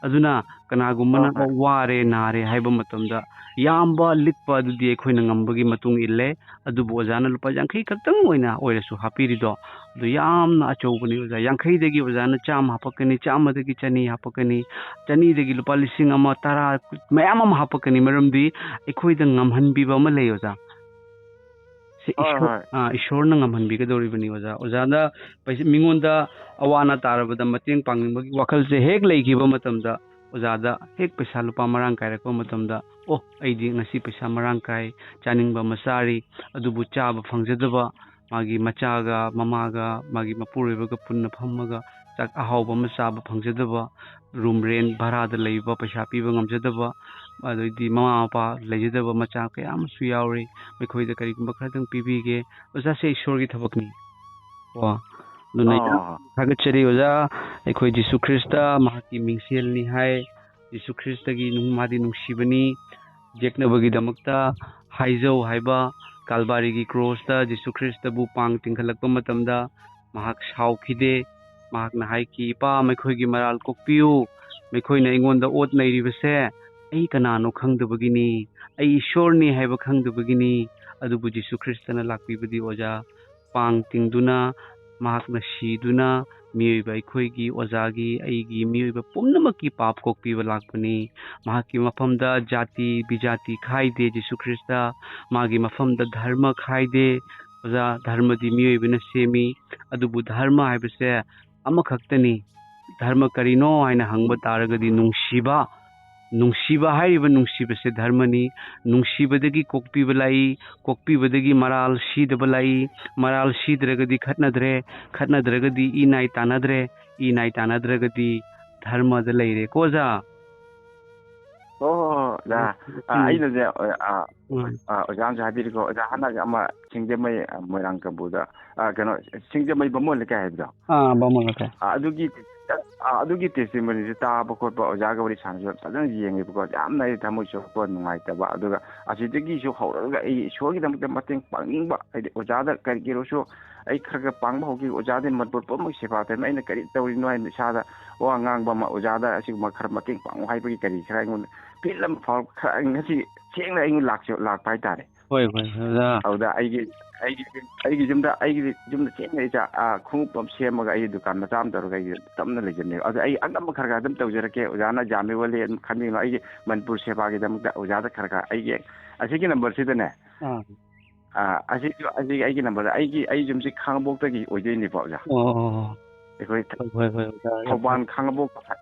ꯑꯗꯨꯅ ꯀꯅꯥꯒꯨꯝꯕꯅ ꯍꯣꯏ, ꯍꯣꯏ꯫ ꯋꯥꯔꯦ, ꯅꯥꯔꯦ ꯍꯥꯏꯕ ꯃꯇꯝꯗ ꯌꯥꯝꯕ, ꯂꯤꯛꯄ ꯑꯗꯨꯗꯤ ꯑꯩꯈꯣꯏꯅ ꯉꯝꯕꯒꯤ ꯃꯇꯨꯡ ꯏꯜꯂꯦ꯫ ꯑꯗꯨꯕꯨ ꯑꯣꯖꯥꯅ ꯂꯨꯄꯥ ꯌꯥꯡꯈꯩ ꯈꯛꯇꯪ ꯑꯣꯏꯅ ꯑꯣꯏꯔꯁꯨ ꯍꯥꯞꯄꯤꯔꯤꯗꯣ, ꯑꯗꯨ ꯌꯥꯝꯅ ꯑꯆꯧꯕꯅꯤ ꯑꯣꯖꯥ꯫ ꯌꯥꯡꯈꯩꯗꯒꯤ ꯑꯣꯖꯥꯅ ꯆꯥꯝꯃ ꯍꯥꯞꯄꯛꯀꯅꯤ, ꯆꯥꯝꯃꯗꯒꯤ ꯆꯅꯤ ꯍꯥꯞꯄꯛꯀꯅꯤ, ꯆꯅꯤꯗꯒꯤ ꯂꯨꯄꯥ ꯂꯤꯁꯤꯡ ꯑꯃ, ꯇꯔꯥ, ꯃꯌꯥꯝ ꯑꯃ ꯍꯥꯞꯄꯛꯀꯅꯤ꯫ ꯃꯔꯝꯗꯤ ꯑꯩꯈꯣꯏꯗ ꯉꯝꯍꯟꯕꯤꯕ ꯑꯃ ꯂꯩ ꯑꯣꯖꯥ꯫ ꯁꯤ ꯍꯣꯏ, ꯏꯁꯣꯔ, ꯍꯣꯏ꯫ ꯑꯥ, ꯏꯁꯣꯔꯅ ꯉꯝꯍꯟꯕꯤꯒꯗꯧꯔꯤꯕꯅꯤ ꯑꯣꯖꯥ꯫ ꯑꯣꯖꯥꯅ ꯄꯩꯁꯥ, ꯃꯤꯉꯣꯟꯗ ꯑꯋꯥ ꯑꯅꯥ ꯇꯥꯔꯕꯗ ꯃꯇꯦꯡ ꯄꯥꯡꯅꯤꯡꯕꯒꯤ ꯋꯥꯈꯜꯁꯦ ꯍꯦꯛ ꯂꯩꯈꯤꯕ ꯃꯇꯝꯗ, ꯑꯣꯖꯥꯗ ꯍꯦꯛ ꯄꯩꯁꯥ ꯂꯨꯄꯥ ꯃꯔꯥꯡ ꯀꯥꯏꯔꯛꯄ ꯃꯇꯝꯗ, "ꯑꯣ, ꯑꯩꯗꯤ ꯉꯁꯤ ꯄꯩꯁꯥ ꯃꯔꯥꯡ ꯀꯥꯏ, ꯆꯥꯅꯤꯡꯕ ꯑꯃ ꯆꯥꯔꯤ, ꯑꯗꯨꯕꯨ ꯆꯥꯕ ꯐꯪꯖꯗꯕ", ꯃꯥꯒꯤ ꯃꯆꯥꯒ ꯃꯃꯥꯒ ꯃꯥꯒꯤ ꯃꯄꯨꯔꯣꯏꯕꯒ ꯄꯨꯟꯅ ꯐꯝꯃꯒ ꯆꯥꯛ ꯑꯍꯥꯎꯕ ꯑꯃ ꯆꯥꯕ ꯐꯪꯖꯗꯕ, ꯔꯨꯝ ꯔꯦꯟ ꯚꯔꯥꯗ ꯂꯩꯕ, ꯄꯩꯁꯥ ꯄꯤꯕ ꯉꯝꯖꯗꯕ, ꯑꯗꯩꯗꯤ ꯃꯃꯥ ꯃꯄꯥ ꯂꯩꯖꯗꯕ ꯃꯆꯥ ꯀꯌꯥ ꯑꯃꯁꯨ ꯌꯥꯎꯔꯤ꯫ ꯃꯈꯣꯏꯗ ꯀꯔꯤꯒꯨꯝꯕ ꯈꯔꯗꯪ ꯄꯤꯕꯤꯒꯦ꯫ ꯑꯣꯖꯥꯁꯦ ꯏꯁꯣꯔꯒꯤ ꯊꯕꯛꯅꯤ꯫ ꯀꯣ, ꯑꯗꯨꯅ ꯌꯥꯝ ꯑꯣ꯫ ꯊꯥꯒꯠꯆꯔꯤ ꯑꯣꯖꯥ꯫ ꯑꯩꯈꯣꯏ ꯖꯤꯁꯨ ꯈ꯭ꯔꯤꯁꯇ ꯃꯍꯥꯛꯀꯤ ꯃꯤꯡꯁꯦꯜꯅꯤ ꯍꯥꯏ꯫ ꯖꯤꯁꯨ ꯈ꯭ꯔꯤꯁꯇꯒꯤ ꯅꯨꯡ-, ꯃꯥꯗꯤ ꯅꯨꯡꯁꯤꯕꯅꯤ꯫ ꯌꯦꯛꯅꯕꯒꯤꯗꯃꯛꯇ ꯍꯥꯏꯖꯧ ꯍꯥꯏꯕ ꯀꯥꯜꯕꯥꯔꯤꯒꯤ ꯀ꯭ꯔꯣꯁꯇ ꯖꯤꯁꯨ ꯈ꯭ꯔꯤꯁꯇꯕꯨ ꯄꯥꯡ ꯇꯤꯡꯈꯠꯂꯛꯄ ꯃꯇꯝꯗ ꯃꯍꯥꯛ ꯁꯥꯎꯈꯤꯗꯦ꯫ ꯃꯍꯥꯛꯅ ꯍꯥꯏꯈꯤ, "ꯏꯄꯥ, ꯃꯈꯣꯏꯒꯤ ꯃꯔꯥꯜ ꯀꯣꯛꯄꯤꯌꯨ꯫ ꯃꯈꯣꯏꯅ ꯑꯩꯉꯣꯟꯗ ꯑꯣꯠ ꯅꯩꯔꯤꯕꯁꯦ ꯑꯩ ꯀꯅꯥꯅꯣ ꯈꯪꯗꯕꯒꯤꯅꯤ꯫ ꯑꯩ ꯏꯁꯣꯔꯅꯤ ꯍꯥꯏꯕ ꯈꯪꯗꯕꯒꯤꯅꯤ"꯫ ꯑꯗꯨꯕꯨ ꯖꯤꯁꯨ ꯈ꯭ꯔꯤꯁꯇꯅ ꯂꯥꯛꯄꯤꯕꯗꯤ ꯑꯣꯖꯥ, ꯄꯥꯡ ꯇꯤꯡꯗꯨꯅ, ꯃꯍꯥꯛꯅ ꯁꯤꯗꯨꯅ, ꯃꯤꯑꯣꯏꯕ ꯑꯩꯈꯣꯏꯒꯤ, ꯑꯣꯖꯥꯒꯤ, ꯑꯩꯒꯤ, ꯃꯤꯑꯣꯏꯕ ꯄꯨꯝꯅꯃꯛꯀꯤ ꯄꯥꯞ ꯀꯣꯛꯄꯤꯕ ꯂꯥꯛꯄꯅꯤ꯫ ꯃꯍꯥꯛꯀꯤ ꯃꯐꯝꯗ ꯖꯥꯇꯤ ꯕꯤꯖꯥꯇꯤ ꯈꯥꯏꯗꯦ ꯖꯤꯁꯨ ꯈ꯭ꯔꯤꯁꯇ꯫ ꯃꯥꯒꯤ ꯃꯐꯝꯗ ꯙꯔꯃ ꯈꯥꯏꯗꯦ꯫ ꯑꯣꯖꯥ, ꯙꯔꯃꯗꯤ ꯃꯤꯑꯣꯏꯕꯅ ꯁꯦꯝꯃꯤ, ꯑꯗꯨꯕꯨ ꯙꯔꯃ ꯍꯥꯏꯕꯁꯦ ꯑꯃꯈꯛꯇꯅꯤ꯫ ꯙꯔꯃ ꯀꯔꯤꯅꯣ ꯍꯥꯏꯅ ꯍꯪꯕ ꯇꯥꯔꯒꯗꯤ ꯅꯨꯡꯁꯤꯕ, ꯅꯨꯡꯁꯤꯕ ꯍꯥꯏꯔꯤꯕ ꯅꯨꯡꯁꯤꯕꯁꯦ ꯙꯔꯃꯅꯤ꯫ ꯅꯨꯡꯁꯤꯕꯗꯒꯤ ꯀꯣꯛꯄꯤꯕ ꯂꯥꯛꯏ, ꯀꯣꯛꯄꯤꯕꯗꯒꯤ ꯃꯔꯥꯜ ꯁꯤꯗꯕ ꯂꯥꯛꯏ, ꯃꯔꯥꯜ ꯁꯤꯗ꯭ꯔꯒꯗꯤ ꯈꯠꯅꯗ꯭ꯔꯦ, ꯈꯠꯅꯗ꯭ꯔꯒꯗꯤ ꯏ ꯅꯥꯏ ꯇꯥꯟꯅꯗ꯭ꯔꯦ, ꯏ ꯅꯥꯏ ꯇꯥꯟꯅꯗ꯭ꯔꯒꯗꯤ ꯙꯔꯃꯗ ꯂꯩꯔꯦꯀꯣ ꯑꯣꯖꯥ꯫ ꯍꯣ, ꯍꯣ, ꯍꯣ, ꯑꯣꯖꯥ꯫ ꯑ, ꯎꯝ꯫ ꯑꯩꯅꯁꯦ, ꯑ, ꯑ, ꯎꯝ꯫ ꯑ, ꯑꯣꯖꯥ ꯑꯃꯁꯨ ꯍꯥꯏꯕꯤꯔꯤꯀꯣ꯫ ꯑꯣꯖꯥ, ꯍꯥꯟꯅꯒꯤ ꯑꯃ ꯁꯤꯡꯖꯃꯩ, ꯑ, ꯃꯣꯏꯔꯥꯡ ꯀꯝꯄꯨꯗ, ꯑ, ꯀꯩꯅꯣ, ꯁꯤꯡꯖꯃꯩ ꯕꯥꯃꯣꯟ ꯂꯩꯀꯥꯏ ꯍꯥꯏꯕꯗꯣ? ꯑꯥ, ꯕꯥꯃꯣꯟ ꯂꯩꯀꯥꯏ꯫ ꯑ, ꯑꯗꯨꯒꯤ ꯈꯤꯇꯪ, ꯑꯥ, ꯑꯗꯨꯒꯤ testimonyꯁꯦ ꯇꯥꯕ ꯈꯣꯠꯄ, ꯑꯣꯖꯥꯒ ꯋꯥꯔꯤ ꯁꯥꯟꯅꯕꯁꯨ ꯐꯖꯅ ꯌꯦꯡꯉꯦꯕꯀꯣ꯫ ꯌꯥꯝꯅ ꯑꯩ ꯊꯃꯣꯏ ꯁꯣꯛꯄ, ꯅꯨꯡꯉꯥꯏꯇꯕ, ꯑꯗꯨꯒ ꯑꯁꯤꯗꯒꯤꯁꯨ ꯍꯧꯔꯒ ꯑꯩ ꯏꯁꯣꯔꯒꯤꯗꯃꯛꯇ ꯃꯇꯦꯡ ꯄꯥꯡꯅꯤꯡꯕ, ꯍꯥꯏꯗꯤ ꯑꯣꯖꯥꯗ ꯀꯔꯤ ꯀꯔꯤꯁꯨ ꯑꯩ ꯈꯔ ꯈꯔ ꯄꯥꯡꯕ ꯍꯧꯈꯤ꯫ ꯑꯣꯖꯥꯗꯤ ꯃꯅꯤꯄꯨꯔ ꯄꯨꯝꯕꯒꯤ ꯁꯦꯕꯥ ꯇꯧꯔꯤꯕꯅꯤ, ꯑꯩꯅ ꯀꯔꯤ ꯇꯧꯔꯤꯅꯣ ꯍꯥꯏꯅ ꯏꯁꯥꯗ ꯋꯥ ꯉꯥꯡꯕ ꯑꯃ, ꯑꯣꯖꯥꯗ ꯑꯁꯤꯒꯨꯝꯕ ꯈꯔ ꯃꯇꯦꯡ ꯄꯥꯡꯉꯨ ꯍꯥꯏꯕꯒꯤ ꯀꯔꯤ ꯈꯔ ꯑꯩꯉꯣꯟꯗ feel ꯑꯃ ꯐꯥꯎꯔꯛ-, ꯈꯔ ꯉꯁꯤ ꯊꯦꯡꯅ ꯑꯩꯉꯣꯟꯗ ꯂꯥꯛꯆ-, ꯂꯥꯛꯄ ꯍꯥꯏꯇꯥꯔꯦ꯫ ꯍꯣꯏ, ꯍꯣꯏ, ꯍꯣꯏ, ꯑꯣꯖꯥ꯫ ꯑꯗꯨꯗ ꯑꯩꯒꯤ, ꯑꯩꯒꯤ, ꯑꯩꯒꯤ ꯌꯨꯝꯗ, ꯑꯩꯒꯤ ꯌꯨꯝꯗ ꯊꯦꯡꯅ ꯑꯩꯁꯦ, ꯑꯥ, ꯈꯣꯡꯎꯞ ꯑꯃ ꯁꯦꯝꯃꯒ ꯑꯩꯒꯤ ꯗꯨꯀꯥꯟ ꯃꯆꯥ ꯑꯃ ꯇꯧꯔꯒ ꯑꯩꯁꯦ ꯇꯞꯅ ꯂꯩꯖꯕꯅꯦꯕ꯫ ꯑꯗꯣ ꯑꯩ ꯑꯉꯝꯕ ꯈꯔ ꯈꯔ ꯑꯗꯨꯝ ꯇꯧꯖꯔꯛꯀꯦ꯫ ꯑꯣꯖꯥꯅ ꯌꯥꯝꯃꯤ ꯋꯥꯂꯤ ꯑꯗꯨꯝ ꯈꯟꯕꯤꯒꯅꯨ꯫ ꯑꯩꯒꯤ ꯃꯅꯤꯄꯨꯔ ꯁꯦꯕꯥꯒꯤꯗꯃꯛꯇ ꯑꯣꯖꯥꯗ ꯈꯔ ꯈꯔ ꯑꯩꯒꯤ ꯑꯁꯤꯒꯤ numberꯁꯤꯗꯅꯦ, ꯑꯥ꯫ ꯑꯥ, ꯑꯁꯤꯁꯨ, ꯑꯁꯤꯒꯤ ꯑꯩꯒꯤ numberꯗ ꯑꯩꯒꯤ, ꯑꯩ ꯌꯨꯝꯁꯤ ꯈꯥꯉꯕꯣꯛꯇꯒꯤ ꯑꯣꯏꯗꯣꯏꯅꯦꯕ, ꯑꯣꯖꯥ꯫ ꯑꯣ, ꯑꯣ, ꯑꯣ꯫ ꯑꯩꯈꯣꯏ ꯊ-, ꯍꯣꯏ, ꯍꯣꯏ, ꯍꯣꯏ, ꯑꯣꯖꯥ, ꯌꯥꯝ ꯊꯧꯕꯥꯜ ꯈꯥꯉꯕꯣꯛ,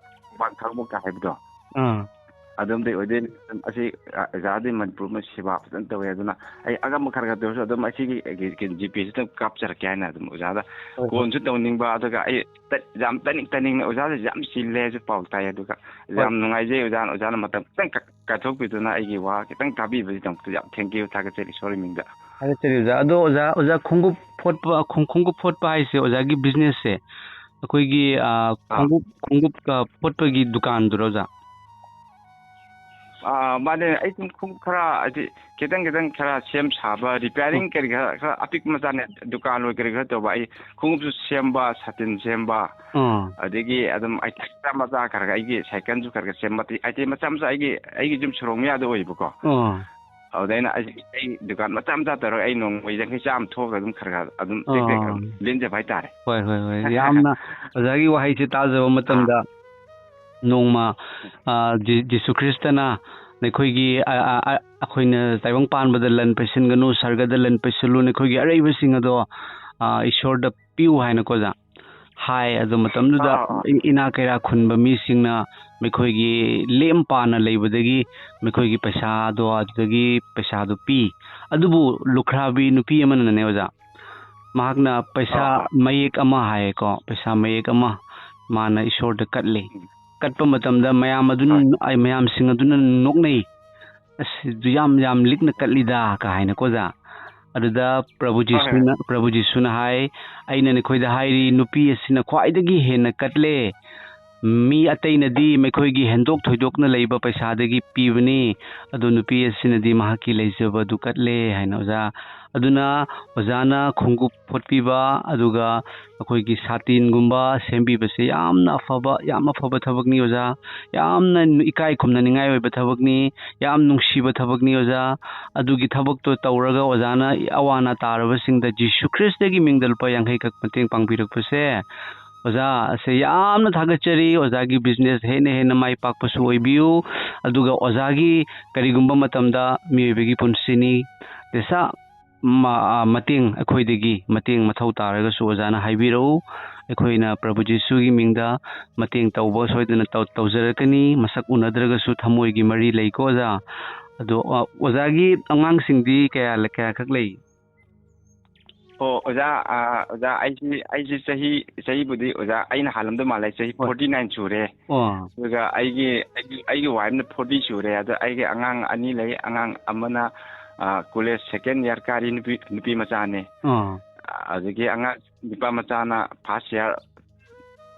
ꯊꯧꯕꯥꯜ ꯈꯥꯉꯕꯣꯛꯇ ꯍꯥꯏꯕꯗꯣ꯫ ꯑꯥ꯫ ꯑꯗꯣꯝꯗꯩ ꯑꯣꯏꯗꯣꯏꯅꯤ꯫ ꯑꯗꯨꯝ ꯑꯁꯤ, ꯑ, ꯑꯣꯖꯥꯗꯤ ꯃꯅꯤꯄꯨꯔ ꯑꯃ ꯁꯦꯕꯥ ꯐꯖꯅ ꯇꯧꯋꯦ꯫ ꯑꯗꯨꯅ ꯑꯩ ꯑꯉꯝꯕ ꯈꯔ ꯈꯔ ꯇꯧꯔꯁꯨ ꯑꯗꯨꯝ ꯑꯁꯤꯒꯤ, ꯑꯩꯒꯤ, ꯀꯩꯅꯣ, GPꯁꯤꯗ ꯀꯥꯞꯆꯔꯛꯀꯦ ꯍꯥꯏꯅ ꯑꯗꯨꯝ ꯑꯣꯖꯥꯗ ꯍꯣꯏ, ꯍꯣꯏ꯫ Callꯁꯨ ꯇꯧꯅꯤꯡꯕ, ꯑꯗꯨꯒ ꯑꯩ ꯇ-, ꯌꯥꯝ ꯇꯥꯅꯤꯡ ꯇꯥꯅꯤꯡꯅ ꯑꯣꯖꯥꯗꯁꯨ ꯌꯥꯝ ꯆꯤꯜꯂꯦ ꯍꯥꯏꯁꯨ ꯄꯥꯎ ꯇꯥꯏ꯫ ꯑꯗꯨꯒ ꯍꯣꯏ꯫ ꯌꯥꯝ ꯅꯨꯡꯉꯥꯏꯖꯩ ꯑꯣꯖꯥꯅ, ꯑꯣꯖꯥꯅ ꯃꯇꯝ ꯈꯤꯇꯪ ꯀ-, ꯀꯥꯏꯊꯣꯛꯄꯤꯗꯨꯅ ꯑꯩꯒꯤ ꯋꯥ ꯈꯤꯇꯪ ꯇꯥꯕꯤꯕꯒꯤꯗꯃꯛꯇ ꯌꯥꯝ thank you, ꯊꯥꯒꯠꯆꯔꯤ ꯏꯁꯣꯔꯒꯤ ꯃꯤꯡꯗ꯫ ꯊꯥꯒꯠꯆꯔꯤ ꯑꯣꯖꯥ꯫ ꯑꯗꯣ ꯑꯣꯖꯥ, ꯑꯣꯖꯥ ꯈꯣꯡꯎꯞ ꯐꯣꯠꯄ, ꯈꯣꯡ-, ꯈꯣꯡꯎꯞ ꯐꯣꯠꯄ ꯍꯥꯏꯁꯦ ꯑꯣꯖꯥꯒꯤ businessꯁꯦ ꯑꯩꯈꯣꯏꯒꯤ, ꯑ, ꯑꯥ꯫ ꯈꯣꯡꯎꯞ, ꯈꯣꯡꯎꯞ, ꯑ, ꯐꯣꯠꯄꯒꯤ ꯗꯨꯀꯥꯟꯗꯨꯔꯣ ꯑꯣꯖꯥ? ꯑꯥ, ꯃꯥꯅꯦ꯫ ꯑꯩ ꯁꯨꯝ ꯈꯣꯡꯎꯞ ꯈꯔ, ꯍꯥꯏꯗꯤ, ꯈꯤꯇꯪ ꯈꯤꯇꯪ ꯈꯔ ꯁꯦꯝ ꯁꯥꯕ, repairing ꯑꯣ꯫ ꯀꯔꯤ ꯈꯔ, ꯈꯔ ꯑꯄꯤꯛꯄ ꯃꯆꯥꯅꯦ, ꯗꯨꯀꯥꯟ ꯑꯣꯏ ꯀꯔꯤ ꯈꯔ ꯇꯧꯕ꯫ ꯑꯩ ꯈꯣꯡꯎꯞꯁꯨ ꯁꯦꯝꯕ, ꯁꯥꯇꯤꯟ ꯁꯦꯝꯕ, ꯑꯥ꯫ ꯑꯗꯒꯤ ꯑꯗꯨꯝ item ꯃꯆꯥ ꯃꯆꯥ ꯈꯔ ꯈꯔ, ꯑꯩꯒꯤ ꯁꯥꯏꯀꯜꯁꯨ ꯈꯔ ꯈꯔ ꯁꯦꯝꯕ, item ꯃꯆꯥ ꯃꯆꯥ ꯑꯩꯒꯤ, ꯑꯩꯒꯤ ꯌꯨꯝ ꯁꯣꯔꯣꯛ ꯃꯌꯥꯗ ꯑꯣꯏꯌꯦꯕꯀꯣ꯫ ꯑꯥ꯫ ꯑꯗꯨꯗ ꯑꯩꯅ ꯑꯩ, ꯑꯩ ꯗꯨꯀꯥꯟ ꯃꯆꯥ ꯃꯆꯥ ꯇꯧꯔꯒ ꯑꯩ ꯅꯣꯡꯃ ꯌꯥꯡꯈꯩ ꯆꯥꯝꯃ ꯊꯣꯛꯑꯒ ꯑꯗꯨꯝ ꯈꯔ ꯈꯔ ꯑꯗꯨꯝ ꯇꯦꯛ ꯇꯦꯛ ꯑꯥ꯫ ꯑꯗꯨꯝ ꯂꯦꯟꯖꯕ ꯍꯥꯏꯇꯥꯔꯦ꯫ ꯍꯣꯏ, ꯍꯣꯏ, ꯍꯣꯏ꯫ ꯌꯥꯝꯅ ꯑꯣꯖꯥꯒꯤ ꯋꯥꯍꯩꯁꯦ ꯇꯥꯖꯕ ꯑꯥ꯫ ꯃꯇꯝꯗ ꯅꯣꯡꯃ, ꯑ, ꯖꯤ-, ꯖꯤꯁꯨ ꯈ꯭ꯔꯤꯁꯇꯅ ꯅꯈꯣꯏꯒꯤ, ꯑ, ꯑ, ꯑ, ꯑꯩꯈꯣꯏꯅ ꯇꯥꯏꯕꯪ ꯄꯥꯟꯕꯗ ꯂꯟ ꯄꯩꯁꯤꯟꯒꯅꯨ, ꯁꯔꯒꯗ ꯂꯟ ꯄꯩꯁꯤꯜꯂꯨ, ꯅꯈꯣꯏꯒꯤ ꯑꯔꯩꯕꯁꯤꯡ ꯑꯗꯣ, ꯑ, ꯏꯁꯣꯔꯗ ꯄꯤꯌꯨ ꯍꯥꯏꯅꯀꯣ ꯑꯣꯖꯥ ꯍꯥꯏ꯫ ꯑꯗꯨ ꯃꯇꯝꯗꯨꯗ ꯑꯥ, ꯑꯥ, ꯑꯥ꯫ ꯏ-, ꯏꯅꯥ ꯀꯩꯔꯥ ꯈꯨꯟꯕ ꯃꯤꯁꯤꯡꯅ ꯃꯈꯣꯏꯒꯤ ꯂꯦꯝ ꯄꯥꯅ ꯂꯩꯕꯗꯒꯤ ꯃꯈꯣꯏꯒꯤ ꯄꯩꯁꯥꯗꯣ, ꯑꯗꯨꯗꯒꯤ ꯄꯩꯁꯥꯗꯣ ꯄꯤ꯫ ꯑꯗꯨꯕꯨ ꯂꯨꯈ꯭ꯔꯥꯕꯤ ꯅꯨꯄꯤ ꯑꯃꯅꯅꯦ ꯑꯣꯖꯥ, ꯃꯍꯥꯛꯅ ꯄꯩꯁꯥ ꯑꯥ, ꯑꯥ꯫ ꯃꯌꯦꯛ ꯑꯃ ꯍꯥꯏꯌꯦꯀꯣ, ꯄꯩꯁꯥ ꯃꯌꯦꯛ ꯑꯃ ꯃꯥꯅ ꯏꯁꯣꯔꯗ ꯀꯠꯂꯤ꯫ ꯎꯝ꯫ ꯀꯠꯄ ꯃꯇꯝꯗ ꯃꯌꯥꯝ ꯑꯗꯨꯅ, ꯍꯣꯏ꯫ ꯑꯩ, ꯃꯌꯥꯝꯁꯤꯡ ꯑꯗꯨꯅ ꯅꯣꯛꯅꯩ꯫ "ꯑꯁ, ꯑꯗꯨ ꯌꯥꯝ, ꯌꯥꯝ ꯂꯤꯛꯅ ꯀꯠꯂꯤꯗ" ꯀ ꯍꯥꯏꯅꯀꯣ ꯑꯣꯖꯥ꯫ ꯑꯗꯨꯗ ꯄ꯭ꯔꯚꯨ ꯍꯣꯏ, ꯍꯣꯏ꯫ ꯖꯤꯁꯨꯅ, ꯄ꯭ꯔꯚꯨ ꯖꯤꯁꯨꯅ ꯍꯥꯏ, "ꯑꯩꯅ ꯅꯈꯣꯏꯗ ꯍꯥꯏꯔꯤ, ꯅꯨꯄꯤ ꯑꯁꯤꯅ ꯈ꯭ꯋꯥꯏꯗꯒꯤ ꯍꯦꯟꯅ ꯀꯠꯂꯦ꯫ ꯃꯤ ꯑꯇꯩꯅꯗꯤ ꯃꯈꯣꯏꯒꯤ ꯍꯦꯟꯗꯣꯛ ꯊꯣꯏꯗꯣꯛꯅ ꯂꯩꯕ ꯄꯩꯁꯥꯗꯒꯤ ꯄꯤꯕꯅꯤ, ꯑꯗꯣ ꯅꯨꯄꯤ ꯑꯁꯤꯅꯗꯤ ꯃꯍꯥꯛꯀꯤ ꯂꯩꯖꯕ ꯑꯗꯨ ꯀꯠꯂꯦ ꯍꯥꯏꯅ ꯑꯣꯖꯥ꯫ ꯑꯗꯨꯅ ꯑꯣꯖꯥꯅ ꯈꯣꯡꯎꯞ ꯐꯣꯠꯄꯤꯕ, ꯑꯗꯨꯒ ꯑꯩꯈꯣꯏꯒꯤ ꯁꯥꯇꯤꯟꯒꯨꯝꯕ ꯁꯦꯝꯕꯤꯕꯁꯦ ꯌꯥꯝꯅ ꯑꯐꯕ, ꯌꯥꯝ ꯑꯐꯕ ꯊꯕꯛꯅꯤ ꯑꯣꯖꯥ꯫ ꯌꯥꯝꯅ ꯏꯀꯥꯏ ꯈꯨꯝꯅꯅꯤꯡꯉꯥꯏ ꯑꯣꯏꯕ ꯊꯕꯛꯅꯤ, ꯌꯥꯝ ꯅꯨꯡꯁꯤꯕ ꯊꯕꯛꯅꯤ ꯑꯣꯖꯥ꯫ ꯑꯗꯨꯒꯤ ꯊꯕꯛꯇꯣ ꯇꯧꯔꯒ ꯑꯣꯖꯥꯅ ꯑꯋꯥ ꯑꯅꯥ ꯇꯥꯔꯕꯁꯤꯡꯗ ꯖꯤꯁꯨ ꯈ꯭ꯔꯤꯁꯇꯒꯤ ꯃꯤꯡꯗ ꯂꯨꯄꯥ ꯌꯥꯡꯈꯩ ꯈꯛ ꯃꯇꯦꯡ ꯄꯥꯡꯕꯤꯔꯛꯄꯁꯦ, ꯑꯣꯖꯥ, ꯑꯁꯦ ꯌꯥꯝꯅ ꯊꯥꯒꯠꯆꯔꯤ꯫ ꯑꯣꯖꯥꯒꯤ ꯕꯤꯖꯤꯅꯦꯁ ꯍꯦꯟꯅ ꯍꯦꯟꯅ ꯃꯥꯏ ꯄꯥꯛꯄꯁꯨ ꯑꯣꯏꯕꯤꯌꯨ꯫ ꯑꯗꯨꯒ ꯑꯣꯖꯥꯒꯤ ꯀꯔꯤꯒꯨꯝꯕ ꯃꯇꯝꯗ ꯃꯤꯑꯣꯏꯕꯒꯤ ꯄꯨꯟꯁꯤꯅꯤ, ꯄꯩꯁꯥ ꯃ-, ꯑ, ꯃꯇꯦꯡ, ꯑꯩꯈꯣꯏꯗꯒꯤ ꯃꯇꯦꯡ ꯃꯊꯧ ꯇꯥꯔꯒꯁꯨ ꯑꯣꯖꯥꯅ ꯍꯥꯏꯕꯤꯔꯛꯎ꯫ ꯑꯩꯈꯣꯏꯅ ꯄ꯭ꯔꯚꯨ ꯖꯤꯁꯨꯒꯤ ꯃꯤꯡꯗ ꯃꯇꯦꯡ ꯇꯧꯕ ꯁꯣꯏꯗꯅ ꯇꯧ-, ꯇꯧꯖꯔꯛꯀꯅꯤ꯫ ꯃꯁꯛ ꯎꯅꯗ꯭ꯔꯒꯁꯨ ꯊꯃꯣꯏꯒꯤ ꯃꯔꯤ ꯂꯩꯀꯣ ꯑꯣꯖꯥ꯫ ꯑꯗꯣ, ꯑ, ꯑꯣꯖꯥꯒꯤ ꯑꯉꯥꯡꯁꯤꯡꯗꯤ ꯀꯌꯥ ꯂ-, ꯀꯌꯥꯈꯛ ꯂꯩ? ꯑꯣ, ꯑꯣꯖꯥ, ꯑ, ꯑꯣꯖꯥ, ꯑꯩꯁꯤ, ꯑꯩꯁꯤ ꯆꯍꯤ, ꯆꯍꯤꯕꯨꯗꯤ ꯑꯣꯖꯥ ꯑꯩꯅ ꯍꯥꯜꯂꯝꯗꯣꯏ ꯃꯥꯜꯂꯦ, ꯆꯍꯤ ꯍꯣꯏ꯫ forty nine ꯁꯨꯔꯦ꯫ ꯑꯣ꯫ ꯑꯗꯨꯒ ꯑꯩꯒꯤ, ꯑꯩꯒꯤ, ꯑꯩꯒꯤ ꯋꯥꯏꯐꯅ forty ꯁꯨꯔꯦ꯫ ꯑꯗꯣ ꯑꯩꯒꯤ ꯑꯉꯥꯡ ꯑꯅꯤ ꯂꯩ꯫ ꯑꯉꯥꯡ ꯑꯃꯅ, ꯑ, ꯀꯣꯂꯦꯖ second year ꯀꯥꯔꯤ, ꯅꯨꯄꯤ, ꯅꯨꯄꯤ ꯃꯆꯥꯅꯤ꯫ ꯑꯣ꯫ ꯑꯗꯒꯤ ꯑꯉꯥꯡ ꯅꯨꯄꯥ ꯃꯆꯥꯅ first year,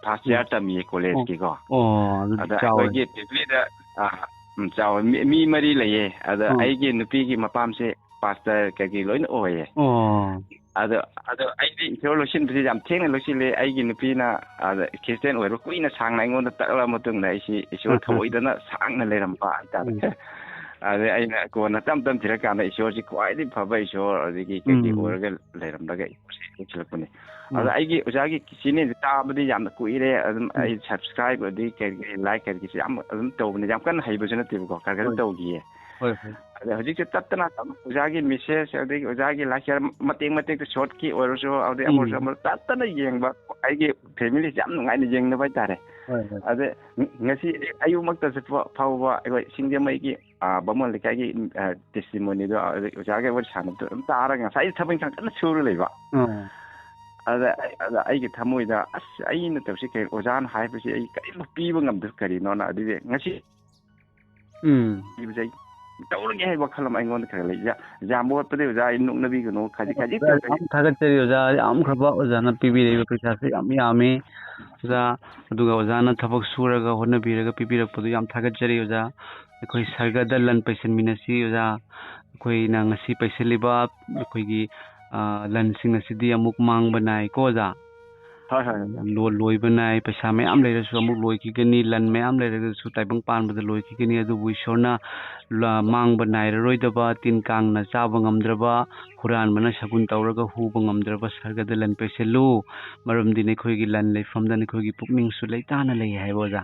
first year ꯎꯝ꯫ ꯇꯝꯃꯤꯌꯦ ꯀꯣꯂꯦꯖꯀꯤꯀꯣ꯫ ꯑꯣ, ꯑꯗꯨꯗꯤ ꯑꯗ ꯆꯥꯎꯔꯦ꯫ ꯑꯩꯈꯣꯏꯒꯤ ꯐꯦꯃꯤꯂꯤꯗ, ꯑ, ꯎꯝ, ꯆꯥꯎꯔꯦ꯫ ꯃꯤ, ꯃꯤ ꯃꯔꯤ ꯂꯩꯌꯦ꯫ ꯑꯗ ꯑꯣ꯫ ꯑꯩꯒꯤ ꯅꯨꯄꯤꯒꯤ ꯃꯄꯥꯝꯁꯦ ꯄꯥꯁꯇꯔ ꯀꯩꯀꯩ ꯂꯣꯏꯅ ꯑꯣꯏꯌꯦ꯫ ꯑꯣ꯫ ꯑꯗꯣ, ꯑꯗꯣ ꯑꯩꯗꯤ ꯏꯁꯣꯔ ꯂꯣꯏꯁꯤꯟꯕꯁꯤ ꯌꯥꯝ ꯊꯦꯡꯅ ꯂꯣꯏꯁꯤꯜꯂꯦ꯫ ꯑꯩꯒꯤ ꯅꯨꯄꯤꯅ, ꯑꯗ, ꯈ꯭ꯔꯤꯁꯇꯤꯌꯥꯟ ꯑꯣꯏꯔꯣ ꯀꯨꯏꯅ ꯁꯥꯡꯅ ꯑꯩꯉꯣꯟꯗ ꯇꯛꯂꯕ ꯃꯇꯨꯡꯗ ꯑꯩꯁꯤ ꯏꯁꯣꯔ ꯎꯝ, ꯎꯝ꯫ ꯊꯑꯣꯏꯗꯅ ꯁꯥꯡꯅ ꯂꯩꯔꯝꯕ ꯍꯥꯏꯇꯥꯔꯦ꯫ ꯎꯝ꯫ ꯑꯗꯩ ꯑꯩꯅ ꯀꯣꯟꯅ ꯇꯞ ꯇꯞ ꯊꯤꯔꯀꯥꯟꯗ ꯏꯁꯣꯔꯁꯤ ꯈ꯭ꯋꯥꯏꯗꯒꯤ ꯐꯕ ꯏꯁꯣꯔ, ꯑꯗꯒꯤ ꯀꯩꯀꯩ ꯎꯝ꯫ ꯑꯣꯏꯔꯒ ꯂꯩꯔꯝꯂꯒ ꯏꯁꯣꯔꯁꯤ ꯂꯣꯏꯁꯤꯜꯂꯛꯄꯅꯤ꯫ ꯎꯝ꯫ ꯑꯗꯣ ꯑꯩꯒꯤ ꯑꯣꯖꯥꯒꯤ ꯆꯦꯅꯦꯜꯁꯦ ꯇꯥꯕꯗꯤ ꯌꯥꯝꯅ ꯀꯨꯏꯔꯦ꯫ ꯑꯗꯨꯝ ꯎꯝ꯫ ꯑꯩ subscribe ꯑꯗꯒꯤ ꯀꯩ ꯀꯩ like ꯀꯩ ꯀꯩꯁꯦ ꯌꯥꯝ ꯑꯗꯨꯝ ꯇꯧꯕꯅꯦ꯫ ꯌꯥꯝ ꯀꯟꯅ ꯍꯩꯕꯁꯨ ꯅꯠꯇꯦꯕꯀꯣ, ꯈꯔ ꯈꯔ ꯍꯣꯏ꯫ ꯇꯧꯈꯤꯌꯦ꯫ ꯍꯣꯏ, ꯍꯣꯏ꯫ ꯑꯗ ꯍꯧꯖꯤꯛꯁꯦ ꯇꯠꯇꯅ ꯑꯗꯨꯝ ꯑꯣꯖꯥꯒꯤ message ꯑꯗꯒꯤ ꯑꯣꯖꯥꯒꯤ like share ꯃꯇꯦꯛ ꯃꯇꯦꯛꯇ shortꯀꯤ ꯑꯣꯏꯔꯁꯨ ꯑꯗꯩ ꯑꯃꯁꯨ ꯎꯝ꯫ ꯑꯃꯁꯨ ꯇꯠꯇꯅ ꯌꯦꯡꯕ꯫ ꯑꯩꯒꯤ familyꯁꯦ ꯌꯥꯝ ꯅꯨꯡꯉꯥꯏꯅ ꯌꯦꯡꯅꯕ ꯍꯥꯏꯇꯥꯔꯦ꯫ ꯍꯣꯏ, ꯍꯣꯏ꯫ ꯑꯗ ꯉ-, ꯉꯁꯤ ꯑꯌꯨꯛꯃꯛꯇꯁꯨ ꯐ-, ꯐꯥꯎꯕ ꯑꯩꯈꯣꯏ ꯁꯤꯡꯖꯃꯩꯒꯤ, ꯑ, ꯕꯥꯃꯣꯟ ꯂꯩꯀꯥꯏꯒꯤ, ꯑ, testimonyꯗꯣ ꯑꯗꯩ ꯑꯣꯖꯥꯒ ꯋꯥꯔꯤ ꯁꯥꯟꯅꯕꯗꯣ ꯑꯗꯨꯝ ꯇꯥꯔꯒ ꯉꯁꯥꯏ ꯊꯕꯛ ꯏꯪꯈꯥꯡ ꯀꯟꯅ ꯁꯨꯔ ꯂꯩꯕ꯫ ꯑꯥ꯫ ꯑꯗ ꯑꯩ, ꯑꯗ ꯑꯩꯒꯤ ꯊꯃꯣꯏꯗ, "ꯑꯁ, ꯑꯩꯅ ꯇꯧꯁꯤ ꯀꯩ, ꯑꯣꯖꯥꯅ ꯍꯥꯏꯕꯁꯤ ꯑꯩ ꯀꯔꯤꯝꯇ ꯄꯤꯕ ꯉꯝꯗ꯭ꯔꯦ, ꯀꯔꯤꯅꯣꯅ?" ꯑꯗꯨꯗꯤ ꯉꯁꯤ ꯎꯝ꯫ ꯄꯤꯕꯁꯦ ꯑꯩ ꯇꯧꯔꯒꯦ ꯍꯥꯏꯕ ꯋꯥꯈꯜ ꯑꯃ ꯑꯩꯉꯣꯟꯗ ꯈꯔ ꯂꯩ꯫ ꯌꯥ-, ꯌꯥꯝꯕ ꯋꯥꯠꯄꯗꯤ ꯑꯣꯖꯥ, ꯑꯩ ꯅꯣꯛꯅꯕꯤꯒꯅꯨ, ꯈꯖꯤꯛ ꯈꯖꯤꯛ ꯑꯣꯖꯥ, ꯌꯥꯝ ꯊꯥꯒꯠꯆꯔꯤ ꯑꯣꯖꯥ, ꯌꯥꯝꯈ꯭ꯔꯕ ꯑꯣꯖꯥꯅ ꯄꯤꯕꯤꯔꯛꯏꯕ ꯄꯩꯁꯥꯁꯦ ꯌꯥꯝ ꯌꯥꯝꯃꯤ ꯑꯣꯖꯥ꯫ ꯑꯗꯨꯒ ꯑꯣꯖꯥꯅ ꯊꯕꯛ ꯁꯨꯔꯒ ꯍꯣꯠꯅꯕꯤꯔꯒ ꯄꯤꯕꯤꯔꯛꯄꯗꯨ ꯌꯥꯝ ꯊꯥꯒꯠꯆꯔꯤ ꯑꯣꯖꯥ꯫ ꯑꯩꯈꯣꯏ ꯁꯔꯒꯗ ꯂꯟ ꯄꯩꯁꯟꯃꯤꯟꯅꯁꯤ ꯑꯣꯖꯥ꯫ ꯑꯩꯈꯣꯏꯅ ꯉꯁꯤ ꯄꯩꯁꯜꯂꯤꯕ ꯑꯩꯈꯣꯏꯒꯤ, ꯑ, ꯂꯟꯁꯤꯡ ꯑꯁꯤꯗꯤ ꯑꯃꯨꯛ ꯃꯥꯡꯕ ꯅꯥꯏꯀꯣ ꯑꯣꯖꯥ꯫ ꯍꯣꯏ, ꯍꯣꯏ, ꯑꯣꯖꯥ꯫ ꯂꯣ-, ꯂꯣꯏꯕ ꯅꯥꯏ꯫ ꯄꯩꯁꯥ ꯃꯌꯥꯝ ꯂꯩꯔꯁꯨ ꯑꯃꯨꯛ ꯂꯣꯏꯈꯤꯒꯅꯤ, ꯂꯟ ꯃꯌꯥꯝ ꯂꯩꯔꯒꯁꯨ ꯇꯥꯏꯕꯪ ꯄꯥꯟꯕꯗ ꯂꯣꯏꯈꯤꯒꯅꯤ꯫ ꯑꯗꯨꯕꯨ ꯏꯁꯣꯔꯅ ꯂ-, ꯃꯥꯡꯕ ꯅꯥꯏꯔꯔꯣꯏꯗꯕ, ꯇꯤꯟ ꯀꯥꯡꯅ ꯆꯥꯕ ꯉꯝꯗ꯭ꯔꯕ, ꯍꯨꯔꯥꯟꯕꯅ ꯁꯒꯨꯟ ꯇꯧꯔꯒ ꯍꯨꯕ ꯉꯝꯗ꯭ꯔꯕ ꯁꯔꯒꯗ ꯂꯟ ꯄꯩꯁꯤꯜꯂꯨ꯫ ꯃꯔꯝꯗꯤ ꯅꯈꯣꯏꯒꯤ ꯂꯟ ꯂꯩꯐꯝꯗ ꯅꯈꯣꯏꯒꯤ ꯄꯨꯛꯅꯤꯡꯁꯨ ꯂꯩꯇꯥꯅ ꯂꯩ ꯍꯥꯏꯕ ꯑꯣꯖꯥ꯫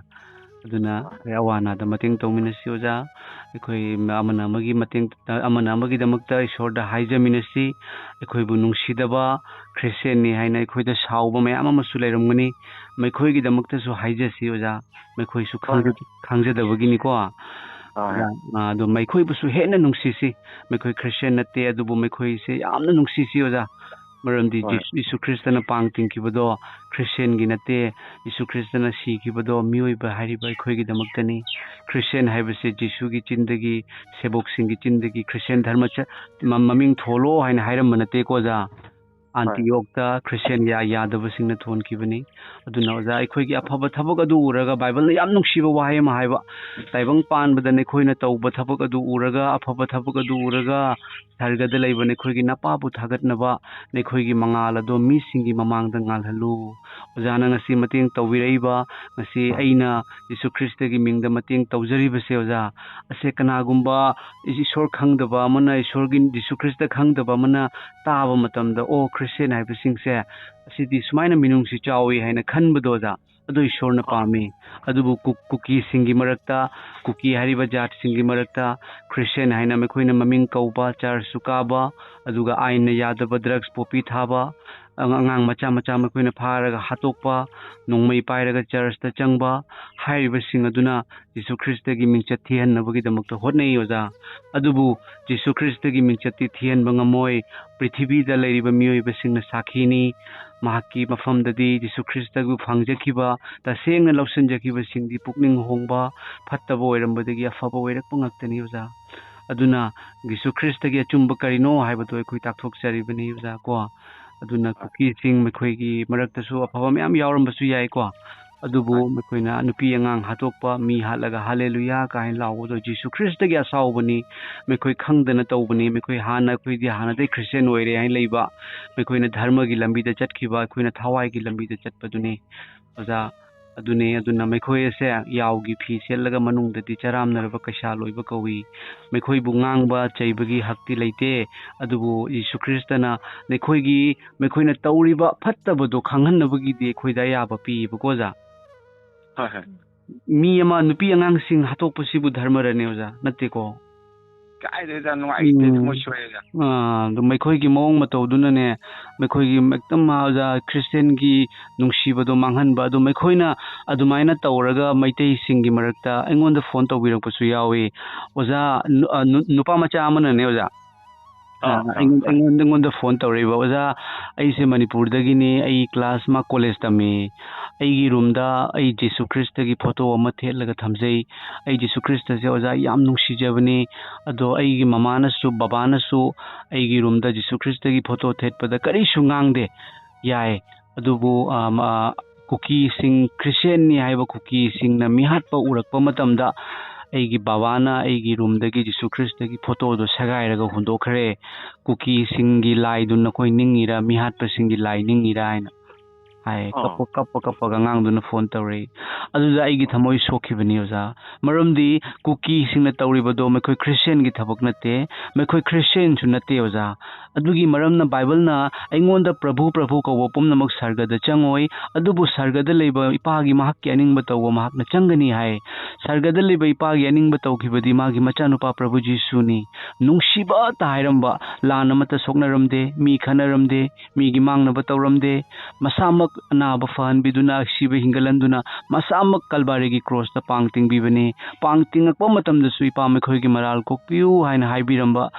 ꯑꯗꯨꯅ ꯑꯩꯈꯣꯏ ꯑꯋꯥ ꯑꯅꯥꯗ ꯃꯇꯦꯡ ꯇꯧꯃꯤꯟꯅꯁꯤ ꯑꯣꯖꯥ꯫ ꯑꯩꯈꯣꯏ ꯑꯃꯅ ꯑꯃꯒꯤ ꯃꯇꯦꯡ, ꯑꯃꯅ ꯑꯃꯒꯤꯗꯃꯛꯇ ꯏꯁꯣꯔꯗ ꯍꯥꯏꯖꯃꯤꯟꯅꯁꯤ꯫ ꯑꯩꯈꯣꯏꯕꯨ ꯅꯨꯡꯁꯤꯗꯕ ꯈ꯭ꯔꯤꯁꯇꯦꯟꯅꯤ ꯍꯥꯏꯅ ꯑꯩꯈꯣꯏꯗ ꯁꯥꯎꯕ ꯃꯌꯥꯝ ꯑꯃꯁꯨ ꯂꯩꯔꯝꯒꯅꯤ꯫ ꯃꯈꯣꯏꯒꯤꯗꯃꯛꯇꯁꯨ ꯍꯥꯏꯖꯁꯤ ꯑꯣꯖꯥ꯫ ꯃꯈꯣꯏꯁꯨ ꯈꯪꯖ-, ꯈꯪꯖꯗꯕꯒꯤꯅꯤꯀꯣ꯫ ꯍꯣꯏ, ꯍꯣꯏ꯫ ꯑꯣꯖꯥ, ꯑ, ꯑꯗꯣ ꯃꯈꯣꯏꯕꯨꯁꯨ ꯍꯦꯟꯅ ꯅꯨꯡꯁꯤꯁꯤ꯫ ꯃꯈꯣꯏ ꯈ꯭ꯔꯤꯁꯇꯦꯟ ꯅꯠꯇꯦ, ꯑꯗꯨꯕꯨ ꯃꯈꯣꯏꯁꯦ ꯌꯥꯝꯅ ꯅꯨꯡꯁꯤꯁꯤ ꯑꯣꯖꯥ꯫ ꯃꯔꯝꯗꯤ ꯍꯣꯏ꯫ ꯖꯤꯁꯨ, ꯖꯤꯁꯨ ꯈ꯭ꯔꯤꯁꯇꯅ ꯄꯥꯡ ꯇꯤꯡꯈꯤꯕꯗꯣ ꯈ꯭ꯔꯤꯁꯇꯦꯟꯒꯤ ꯅꯠꯇꯦ꯫ ꯖꯤꯁꯨ ꯈ꯭ꯔꯤꯁꯇꯅ ꯁꯤꯈꯤꯕꯗꯣ ꯃꯤꯑꯣꯏꯕ ꯍꯥꯏꯔꯤꯕ ꯑꯩꯈꯣꯏꯒꯤꯗꯃꯛꯇꯅꯤ꯫ ꯈ꯭ꯔꯤꯁꯇꯦꯟ ꯍꯥꯏꯕꯁꯦ ꯖꯤꯁꯨꯒꯤ ꯆꯤꯟꯗꯒꯤ, ꯁꯦꯕꯣꯛꯁꯤꯡꯒꯤ ꯆꯤꯟꯗꯒꯤ ꯈ꯭ꯔꯤꯁꯇꯦꯟ ꯙꯔꯃ ꯆ-, ꯃ-, ꯃꯃꯤꯡ ꯊꯣꯜꯂꯣ ꯍꯥꯏꯅ ꯍꯥꯏꯔꯝꯕ ꯅꯠꯇꯦꯀꯣ ꯑꯣꯖꯥ꯫ ꯑꯟꯇꯤꯌꯣꯛꯇ ꯈ꯭ꯔꯤꯁꯇꯦꯟ ꯌꯥ-, ꯌꯥꯗꯕꯁꯤꯡꯅ ꯊꯣꯟꯈꯤꯕꯅꯤ꯫ ꯑꯗꯨꯅ ꯑꯣꯖꯥ, ꯑꯩꯈꯣꯏꯒꯤ ꯑꯐꯕ ꯊꯕꯛ ꯑꯗꯨ ꯎꯔꯒ ꯕꯥꯏꯕꯜꯅ ꯌꯥꯝ ꯅꯨꯡꯁꯤꯕ ꯋꯥꯍꯩ ꯑꯃ ꯍꯥꯏꯕ, "ꯇꯥꯏꯕꯪ ꯄꯥꯟꯕꯗ ꯅꯈꯣꯏꯅ ꯇꯧꯕ ꯊꯕꯛ ꯑꯗꯨ ꯎꯔꯒ, ꯑꯐꯕ ꯊꯕꯛ ꯑꯗꯨ ꯎꯔꯒ, ꯁꯔꯒꯗ ꯂꯩꯕ ꯅꯈꯣꯏꯒꯤ ꯅꯄꯥꯕꯨ ꯊꯥꯒꯠꯅꯕ ꯅꯈꯣꯏꯒꯤ ꯃꯉꯥꯜ ꯑꯗꯣ ꯃꯤꯁꯤꯡꯒꯤ ꯃꯃꯥꯡꯗ ꯉꯥꯜꯍꯜꯂꯨ"꯫ ꯑꯣꯖꯥꯅ ꯉꯁꯤ ꯃꯇꯦꯡ ꯇꯧꯕꯤꯔꯛꯏꯕ, ꯉꯁꯤ ꯑꯩꯅ ꯖꯤꯁꯨ ꯈ꯭ꯔꯤꯁꯇꯒꯤ ꯃꯤꯡꯗ ꯃꯇꯦꯡ ꯇꯧꯖꯔꯤꯕꯁꯦ ꯑꯣꯖꯥ, ꯑꯁꯦ ꯀꯅꯥꯒꯨꯝꯕ ꯏꯁꯣꯔ ꯈꯪꯗꯕ ꯑꯃꯅ, ꯏꯁꯣꯔꯒꯤ ꯖꯤꯁꯨ ꯈ꯭ꯔꯤꯁꯇ ꯈꯪꯗꯕ ꯑꯃꯅ ꯇꯥꯕ ꯃꯇꯝꯗ, "ꯑꯣ, ꯈ꯭ꯔꯤꯁꯇꯦꯟ ꯍꯥꯏꯕꯁꯤꯡꯁꯦ ꯑꯁꯤꯗꯤ ꯁꯨꯃꯥꯏꯅ ꯃꯤꯅꯨꯡꯁꯤ ꯆꯥꯎꯏ" ꯍꯥꯏꯅ ꯈꯟꯕꯗꯣ ꯑꯣꯖꯥ, ꯑꯗꯨ ꯏꯁꯣꯔꯅ ꯄꯥꯝꯃꯤ꯫ ꯑꯗꯨꯕꯨ ꯀꯨ-, ꯀꯨꯀꯤꯁꯤꯡꯒꯤ ꯃꯔꯛꯇ, ꯀꯨꯀꯤ ꯍꯥꯏꯔꯤꯕ ꯖꯥꯠꯁꯤꯡꯒꯤ ꯃꯔꯛꯇ ꯈ꯭ꯔꯤꯁꯇꯦꯟ ꯍꯥꯏꯅ ꯃꯈꯣꯏꯅ ꯃꯃꯤꯡ ꯀꯧꯕ, ꯆꯔꯆꯁꯨ ꯀꯥꯕ, ꯑꯗꯨꯒ ꯑꯥꯏꯟꯅ ꯌꯥꯗꯕ ꯗ꯭ꯔꯒꯁ ꯄꯣꯄꯤ ꯊꯥꯕ, ꯑꯉ-, ꯑꯉꯥꯡ ꯃꯆꯥ ꯃꯆꯥ ꯃꯈꯣꯏꯅ ꯐꯥꯔꯒ ꯍꯥꯠꯇꯣꯛꯄ, ꯅꯣꯡꯃꯩ ꯄꯥꯏꯔꯒ ꯆꯔꯆꯇ ꯆꯪꯕ, ꯍꯥꯏꯔꯤꯕꯁꯤꯡ ꯑꯗꯨꯅ ꯖꯤꯁꯨ ꯈ꯭ꯔꯤꯁꯇꯒꯤ ꯃꯤꯡꯆꯠ ꯊꯤꯍꯟꯅꯕꯒꯤꯗꯃꯛꯇ ꯍꯣꯠꯅꯩ ꯑꯣꯖꯥ꯫ ꯑꯗꯨꯕꯨ ꯖꯤꯁꯨ ꯈ꯭ꯔꯤꯁꯇꯒꯤ ꯃꯤꯡꯆꯠꯇꯤ ꯊꯤꯍꯟꯕ ꯉꯝꯃꯣꯏ꯫ ꯄ꯭ꯔꯤꯊꯤꯕꯤꯗ ꯂꯩꯔꯤꯕ ꯃꯤꯑꯣꯏꯕꯁꯤꯡꯅ ꯁꯥꯈꯤꯅꯤ꯫ ꯃꯍꯥꯛꯀꯤ ꯃꯐꯝꯗꯗꯤ ꯖꯤꯁꯨ ꯈ꯭ꯔꯤꯁꯇꯕꯨ ꯐꯪꯖꯈꯤꯕ, ꯇꯁꯦꯡꯅ ꯂꯧꯁꯤꯟꯖꯈꯤꯕꯁꯤꯡꯗꯤ ꯄꯨꯛꯅꯤꯡ ꯍꯣꯡꯕ, ꯐꯠꯇꯕ ꯑꯣꯏꯔꯝꯕꯗꯒꯤ ꯑꯐꯕ ꯑꯣꯏꯔꯛꯄ ꯉꯥꯛꯇꯅꯤ ꯑꯣꯖꯥ꯫ ꯑꯗꯨꯅ ꯖꯤꯁꯨ ꯈ꯭ꯔꯤꯁꯇꯒꯤ ꯑꯆꯨꯝꯕ ꯀꯔꯤꯅꯣ ꯍꯥꯏꯕꯗꯨ ꯑꯩꯈꯣꯏ ꯇꯥꯛꯊꯣꯛꯆꯔꯤꯕꯅꯤ, ꯑꯣꯖꯥ, ꯀꯣ꯫ ꯑꯗꯨꯅ ꯀꯨꯀꯤꯁꯤꯡ, ꯃꯈꯣꯏꯒꯤ ꯃꯔꯛꯇꯁꯨ ꯑꯐꯕ ꯃꯌꯥꯝ ꯌꯥꯎꯔꯝꯕꯁꯨ ꯌꯥꯏꯀꯣ꯫ ꯑꯗꯨꯕꯨ ꯃꯈꯣꯏꯅ ꯅꯨꯄꯤ ꯑꯉꯥꯡ ꯍꯥꯠꯇꯣꯛꯄ, ꯃꯤ ꯍꯥꯠꯂꯒ "ꯍꯥꯂꯦꯂꯨꯌꯥ" ꯀꯥꯏꯅ ꯂꯥꯎꯕꯗꯣ ꯖꯤꯁꯨ ꯈ꯭ꯔꯤꯁꯇꯒꯤ ꯑꯁꯥꯎꯕꯅꯤ, ꯃꯈꯣꯏ ꯈꯪꯗꯅ ꯇꯧꯕꯅꯤ, ꯃꯈꯣꯏ ꯍꯥꯟꯅ, ꯑꯩꯈꯣꯏꯗꯤ ꯍꯥꯟꯅꯗꯩ ꯈ꯭ꯔꯤꯁꯇꯤꯌꯥꯟ ꯑꯣꯏꯔꯦ ꯍꯥꯏꯅ ꯂꯩꯕ, ꯃꯈꯣꯏꯅ ꯙꯔꯃꯒꯤ ꯂꯝꯕꯤꯗ ꯆꯠꯈꯤꯕ, ꯑꯩꯈꯣꯏꯅ ꯊꯋꯥꯏꯒꯤ ꯂꯝꯕꯤꯗ ꯆꯠꯄꯗꯨꯅꯤ, ꯑꯣꯖꯥ꯫ ꯑꯗꯨꯅꯦ, ꯑꯗꯨꯅ ꯃꯈꯣꯏ ꯑꯁꯦ ꯌꯥꯎꯒꯤ ꯐꯤ ꯁꯦꯠꯂꯒ ꯃꯅꯨꯡꯗꯗꯤ ꯆꯔꯥꯝꯅꯔꯕ ꯀꯩꯁꯥꯜ ꯑꯣꯏꯕ ꯀꯧꯏ꯫ ꯃꯈꯣꯏꯕꯨ ꯉꯥꯡꯕ ꯆꯩꯕꯒꯤ ꯍꯛꯇꯤ ꯂꯩꯇꯦ, ꯑꯗꯨꯕꯨ ꯖꯤꯁꯨ ꯈ꯭ꯔꯤꯁꯇꯅ ꯅꯈꯣꯏꯒꯤ, ꯃꯈꯣꯏꯅ ꯇꯧꯔꯤꯕ ꯐꯠꯇꯕꯗꯣ ꯈꯪꯍꯟꯅꯕꯒꯤꯗꯤ ꯑꯩꯈꯣꯏꯗ ꯑꯌꯥꯕ ꯄꯤꯌꯦꯕꯀꯣ, ꯑꯣꯖꯥ꯫ ꯍꯣꯏ, ꯍꯣꯏ꯫ ꯃꯤ ꯑꯃ, ꯅꯨꯄꯤ ꯑꯉꯥꯡꯁꯤꯡ ꯍꯥꯠꯇꯣꯛꯄꯁꯤꯕꯨ ꯙꯔꯃꯔꯅꯦ, ꯑꯣꯖꯥ? ꯅꯠꯇꯦꯀꯣ꯫ ꯀꯥꯏꯗꯩꯗ ꯅꯨꯡꯉꯥꯏꯇꯦ, ꯎꯝ꯫ ꯊꯃꯣꯏ ꯁꯣꯛꯑꯦꯗ꯫ ꯑꯥ, ꯑꯗꯨ ꯃꯈꯣꯏꯒꯤ ꯃꯑꯣꯡ ꯃꯇꯧꯗꯨꯅꯅꯦ, ꯃꯈꯣꯏꯒꯤ ꯑꯦꯛꯗꯝ, ꯑꯣꯖꯥ, ꯈ꯭ꯔꯤꯁꯇꯤꯌꯥꯟꯒꯤ ꯅꯨꯡꯁꯤꯕꯗꯣ ꯃꯥꯡꯍꯟꯕ꯫ ꯑꯗꯨ ꯃꯈꯣꯏꯅ ꯑꯗꯨꯃꯥꯏꯅ ꯇꯧꯔꯒ ꯃꯩꯇꯩꯁꯤꯡꯒꯤ ꯃꯔꯛꯇ ꯑꯩꯉꯣꯟꯗ ꯐꯣꯟ ꯇꯧꯕꯤꯔꯛꯄꯁꯨ ꯌꯥꯎꯏ꯫ ꯑꯣꯖꯥ, ꯅꯨ-, ꯑ, ꯅꯨ-, ꯅꯨꯄꯥ ꯃꯆꯥ ꯑꯃꯅꯅꯦ, ꯑꯣꯖꯥ꯫ ꯑꯥ, ꯑꯥ, ꯑꯥ, ꯑꯩꯉꯣꯟꯗ, ꯑꯥ꯫ ꯑꯩꯉꯣꯟꯗ, ꯑꯩꯉꯣꯟꯗ ꯐꯣꯟ ꯇꯧꯔꯛꯏꯕ, "ꯑꯣꯖꯥ, ꯑꯩꯁꯦ ꯃꯅꯤꯄꯨꯔꯗꯒꯤꯅꯤ, ꯑꯩ ꯀ꯭ꯂꯥꯁ ꯑꯃ ꯀꯣꯂꯦꯖ ꯇꯝꯃꯤ, ꯑꯩꯒꯤ ꯔꯨꯝꯗ ꯑꯩ ꯖꯤꯁꯨ ꯈ꯭ꯔꯤꯁꯇꯒꯤ ꯐꯣꯇꯣ ꯑꯃ ꯊꯦꯠꯂꯒ ꯊꯝꯖꯩ꯫ ꯑꯩ ꯖꯤꯁꯨ ꯈ꯭ꯔꯤꯁꯇꯁꯦ, ꯑꯣꯖꯥ, ꯌꯥꯝ ꯅꯨꯡꯁꯤꯖꯕꯅꯤ꯫ ꯑꯗꯣ ꯑꯩꯒꯤ ꯃꯃꯥꯅꯁꯨ, ꯕꯕꯥꯅꯁꯨ ꯑꯩꯒꯤ ꯔꯨꯝꯗ ꯖꯤꯁꯨ ꯈ꯭ꯔꯤꯁꯇꯒꯤ ꯐꯣꯇꯣ ꯊꯦꯠꯄꯗ ꯀꯔꯤꯁꯨ ꯉꯥꯡꯗꯦ꯫ ꯌꯥꯏ, ꯑꯗꯨꯕꯨ, ꯑ, ꯃ-, ꯀꯨꯀꯤꯁꯤꯡ, ꯈ꯭ꯔꯤꯁꯇꯤꯌꯥꯟꯅꯤ ꯍꯥꯏꯕ ꯀꯨꯀꯤꯁꯤꯡꯅ ꯃꯤꯍꯥꯠꯄ ꯎꯔꯛꯄ ꯃꯇꯝꯗ ꯑꯩꯒꯤ ꯕꯕꯥꯅ ꯑꯩꯒꯤ ꯔꯨꯝꯗꯒꯤ ꯖꯤꯁꯨ ꯈ꯭ꯔꯤꯁꯇꯒꯤ ꯐꯣꯇꯣꯗꯣ ꯁꯦꯒꯥꯏꯔꯒ ꯍꯨꯟꯗꯣꯛꯈ꯭ꯔꯦ꯫ ꯀꯨꯀꯤꯁꯤꯡꯒꯤ ꯂꯥꯏꯗꯨ ꯅꯈꯣꯏ ꯅꯤꯡꯉꯤꯔꯥ, ꯃꯤꯍꯥꯠꯄꯁꯤꯡꯒꯤ ꯂꯥꯏ ꯅꯤꯡꯉꯤꯔꯥ?" ꯍꯥꯏꯅ ꯍꯥꯏ꯫ ꯑꯣ꯫ ꯀꯞꯄ, ꯀꯞꯄ, ꯀꯞꯄꯒ ꯑꯉꯥꯡꯗꯨꯅ ꯐꯣꯟ ꯇꯧꯔꯛꯏ꯫ ꯑꯗꯨꯗ ꯑꯩꯒꯤ ꯊꯃꯣꯏ ꯁꯣꯛꯈꯤꯕꯅꯤ, ꯑꯣꯖꯥ꯫ ꯃꯔꯝꯗꯤ ꯀꯨꯀꯤꯁꯤꯡꯅ ꯇꯧꯔꯤꯕꯗꯣ ꯃꯈꯣꯏ ꯈ꯭ꯔꯤꯁꯇꯤꯌꯥꯟꯒꯤ ꯊꯕꯛ ꯅꯠꯇꯦ, ꯃꯈꯣꯏ ꯈ꯭ꯔꯤꯁꯇꯤꯌꯥꯟꯁꯨ ꯅꯠꯇꯦ, ꯑꯣꯖꯥ꯫ ꯑꯗꯨꯒꯤ ꯃꯔꯝꯅ ꯕꯥꯏꯕꯜꯅ "ꯑꯩꯉꯣꯟꯗ ꯄ꯭ꯔꯚꯨ, ꯄ꯭ꯔꯚꯨ ꯀꯧꯕ ꯄꯨꯝꯅꯃꯛ ꯁꯔꯒꯗ ꯆꯪꯉꯣꯏ, ꯑꯗꯨꯕꯨ ꯁꯔꯒꯗ ꯂꯩꯕ ꯏꯄꯥꯒꯤ ꯃꯍꯥꯛꯀꯤ ꯑꯅꯤꯡꯕ ꯇꯧꯕ ꯃꯍꯥꯛꯅ ꯆꯪꯒꯅꯤ" ꯍꯥꯏ꯫ ꯁꯔꯒꯗ ꯂꯩꯕ ꯏꯄꯥꯒꯤ ꯑꯅꯤꯡꯕ ꯇꯧꯈꯤꯕꯗꯤ ꯃꯥꯒꯤ ꯃꯆꯥꯅꯨꯄꯥ ꯄ꯭ꯔꯚꯨ ꯖꯤꯁꯨꯅꯤ꯫ ꯅꯨꯡꯁꯤꯕꯇ ꯍꯥꯏꯔꯝꯕ, ꯂꯥꯟ ꯑꯃꯠꯇ ꯁꯣꯛꯅꯔꯝꯗꯦ, ꯃꯤ ꯈꯠꯅꯔꯝꯗꯦ, ꯃꯤꯒꯤ ꯃꯥꯡꯅꯕ ꯇꯧꯔꯝꯗꯦ꯫ ꯃꯁꯥꯃꯛ ꯑꯅꯥꯕ ꯐꯍꯟꯕꯤꯗꯨꯅ, ꯁꯤꯕ ꯍꯤꯡꯒꯠꯍꯟꯗꯨꯅ, ꯃꯁꯥꯃꯛ ꯀꯜꯕꯥꯔꯤꯒꯤ ꯀ꯭ꯔꯣꯁꯇ ꯄꯥꯡ ꯇꯤꯡꯕꯤꯕꯅꯤ꯫ ꯄꯥꯡ ꯇꯤꯡꯉꯛꯄ ꯃꯇꯝꯗꯁꯨ "ꯏꯄꯥ, ꯃꯈꯣꯏꯒꯤ ꯃꯔꯥꯜ ꯀꯣꯛꯄꯤꯌꯨ" ꯍꯥꯏꯅ ꯍꯥꯏꯕꯤꯔꯝꯕ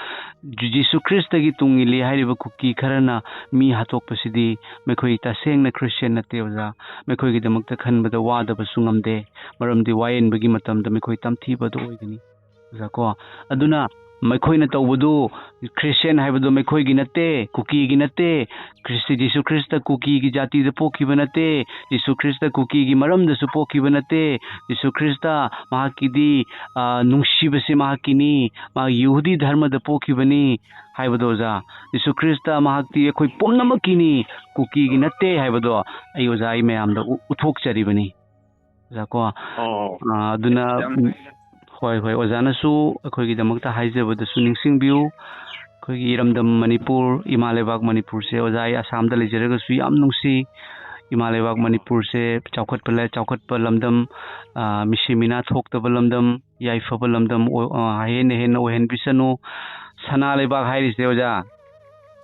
ꯖꯤ-, ꯖꯤꯁꯨ ꯈ꯭ꯔꯤꯁꯇꯒꯤ ꯇꯨꯡ ꯏꯜꯂꯤ ꯍꯥꯏꯔꯤꯕ ꯀꯨꯀꯤ ꯈꯔꯅ ꯃꯤ ꯍꯥꯠꯇꯣꯛꯄꯁꯤꯗꯤ ꯃꯈꯣꯏ ꯇꯁꯦꯡꯅ ꯈ꯭ꯔꯤꯁꯇꯤꯌꯥꯟ ꯅꯠꯇꯦ, ꯑꯣꯖꯥ꯫ ꯃꯈꯣꯏꯒꯤꯗꯃꯛꯇ ꯈꯟꯕꯗ ꯋꯥꯗꯕꯁꯨ ꯉꯝꯗꯦ, ꯃꯔꯝꯗꯤ ꯋꯥꯌꯦꯟꯕꯒꯤ ꯃꯇꯝꯗ ꯃꯈꯣꯏ ꯇꯝꯊꯤꯕ ꯑꯗꯨ ꯑꯣꯏꯒꯅꯤ꯫ ꯑꯣꯖꯥ ꯀꯣ꯫ ꯑꯗꯨꯅ ꯃꯈꯣꯏꯅ ꯇꯧꯕꯗꯨ ꯈ꯭ꯔꯤꯁꯇꯤꯌꯥꯟ ꯍꯥꯏꯕꯗꯨ ꯃꯈꯣꯏꯒꯤ ꯅꯠꯇꯦ, ꯀꯨꯀꯤꯒꯤ ꯅꯠꯇꯦ꯫ ꯈ꯭ꯔꯤꯁꯇ-, ꯖꯤꯁꯨ ꯈ꯭ꯔꯤꯁꯇ ꯀꯨꯀꯤꯒꯤ ꯖꯥꯇꯤꯗ ꯄꯣꯛꯈꯤꯕ ꯅꯠꯇꯦ꯫ ꯖꯤꯁꯨ ꯈ꯭ꯔꯤꯁꯇ ꯀꯨꯀꯤꯒꯤ ꯃꯔꯝꯗꯁꯨ ꯄꯣꯛꯈꯤꯕ ꯅꯠꯇꯦ꯫ ꯖꯤꯁꯨ ꯈ꯭ꯔꯤꯁꯇ ꯃꯍꯥꯛꯀꯤꯗꯤ, ꯑ, ꯅꯨꯡꯁꯤꯕꯁꯦ ꯃꯍꯥꯛꯀꯤꯅꯤ꯫ ꯃꯥ ꯌꯍꯨꯗꯤ ꯙꯔꯃꯗ ꯄꯣꯛꯈꯤꯕꯅꯤ ꯍꯥꯏꯕꯗꯣ ꯑꯣꯖꯥ꯫ ꯖꯤꯁꯨ ꯈ꯭ꯔꯤꯁꯇ ꯃꯍꯥꯛꯇꯤ ꯑꯩꯈꯣꯏ ꯄꯨꯝꯅꯃꯛꯀꯤꯅꯤ, ꯀꯨꯀꯤꯒꯤ ꯅꯠꯇꯦ ꯍꯥꯏꯕꯗꯣ ꯑꯩ ꯑꯣꯖꯥ, ꯑꯩ ꯃꯌꯥꯝꯗ ꯎ-, ꯎꯠꯊꯣꯛꯆꯔꯤꯕꯅꯤ꯫ ꯑꯣꯖꯥ ꯀꯣ꯫ ꯑꯣ꯫ ꯑ, ꯑꯗꯨꯅ, ꯌꯥꯝ ꯎꯝ, ꯍꯣꯏ, ꯍꯣꯏ, ꯑꯣꯖꯥꯅꯁꯨ ꯑꯩꯈꯣꯏꯒꯤꯗꯃꯛꯇ ꯍꯥꯏꯖꯕꯗꯁꯨ ꯅꯤꯡꯁꯤꯡꯕꯤꯌꯨ꯫ ꯑꯩꯈꯣꯏꯒꯤ ꯏꯔꯝꯗꯝ ꯃꯅꯤꯄꯨꯔ, ꯏꯃꯥ ꯂꯩꯕꯥꯛ ꯃꯅꯤꯄꯨꯔꯁꯦ ꯑꯣꯖꯥ, ꯑꯩ ꯑꯁꯥꯝꯗ ꯂꯩꯖꯔꯒꯁꯨ ꯌꯥꯝ ꯅꯨꯡꯁꯤ꯫ ꯏꯃꯥ ꯂꯩꯕꯥꯛ ꯃꯅꯤꯄꯨꯔꯁꯦ ꯆꯥꯎꯈꯠꯄ ꯂ-, ꯆꯥꯎꯈꯠꯄ ꯂꯝꯗꯝ, ꯑ, ꯃꯤꯁꯤ ꯃꯤꯅꯥ ꯊꯣꯛꯇꯕ ꯂꯝꯗꯝ, ꯌꯥꯏꯐꯕ ꯂꯝꯗꯝ ꯑꯣꯏ-, ꯑ, ꯍꯦꯟꯅ ꯍꯦꯟꯅ ꯑꯣꯏꯍꯟꯕꯤꯁꯅꯨ꯫ ꯁꯅꯥ ꯂꯩꯕꯥꯛ ꯍꯥꯏꯔꯤꯁꯦ ꯑꯣꯖꯥ,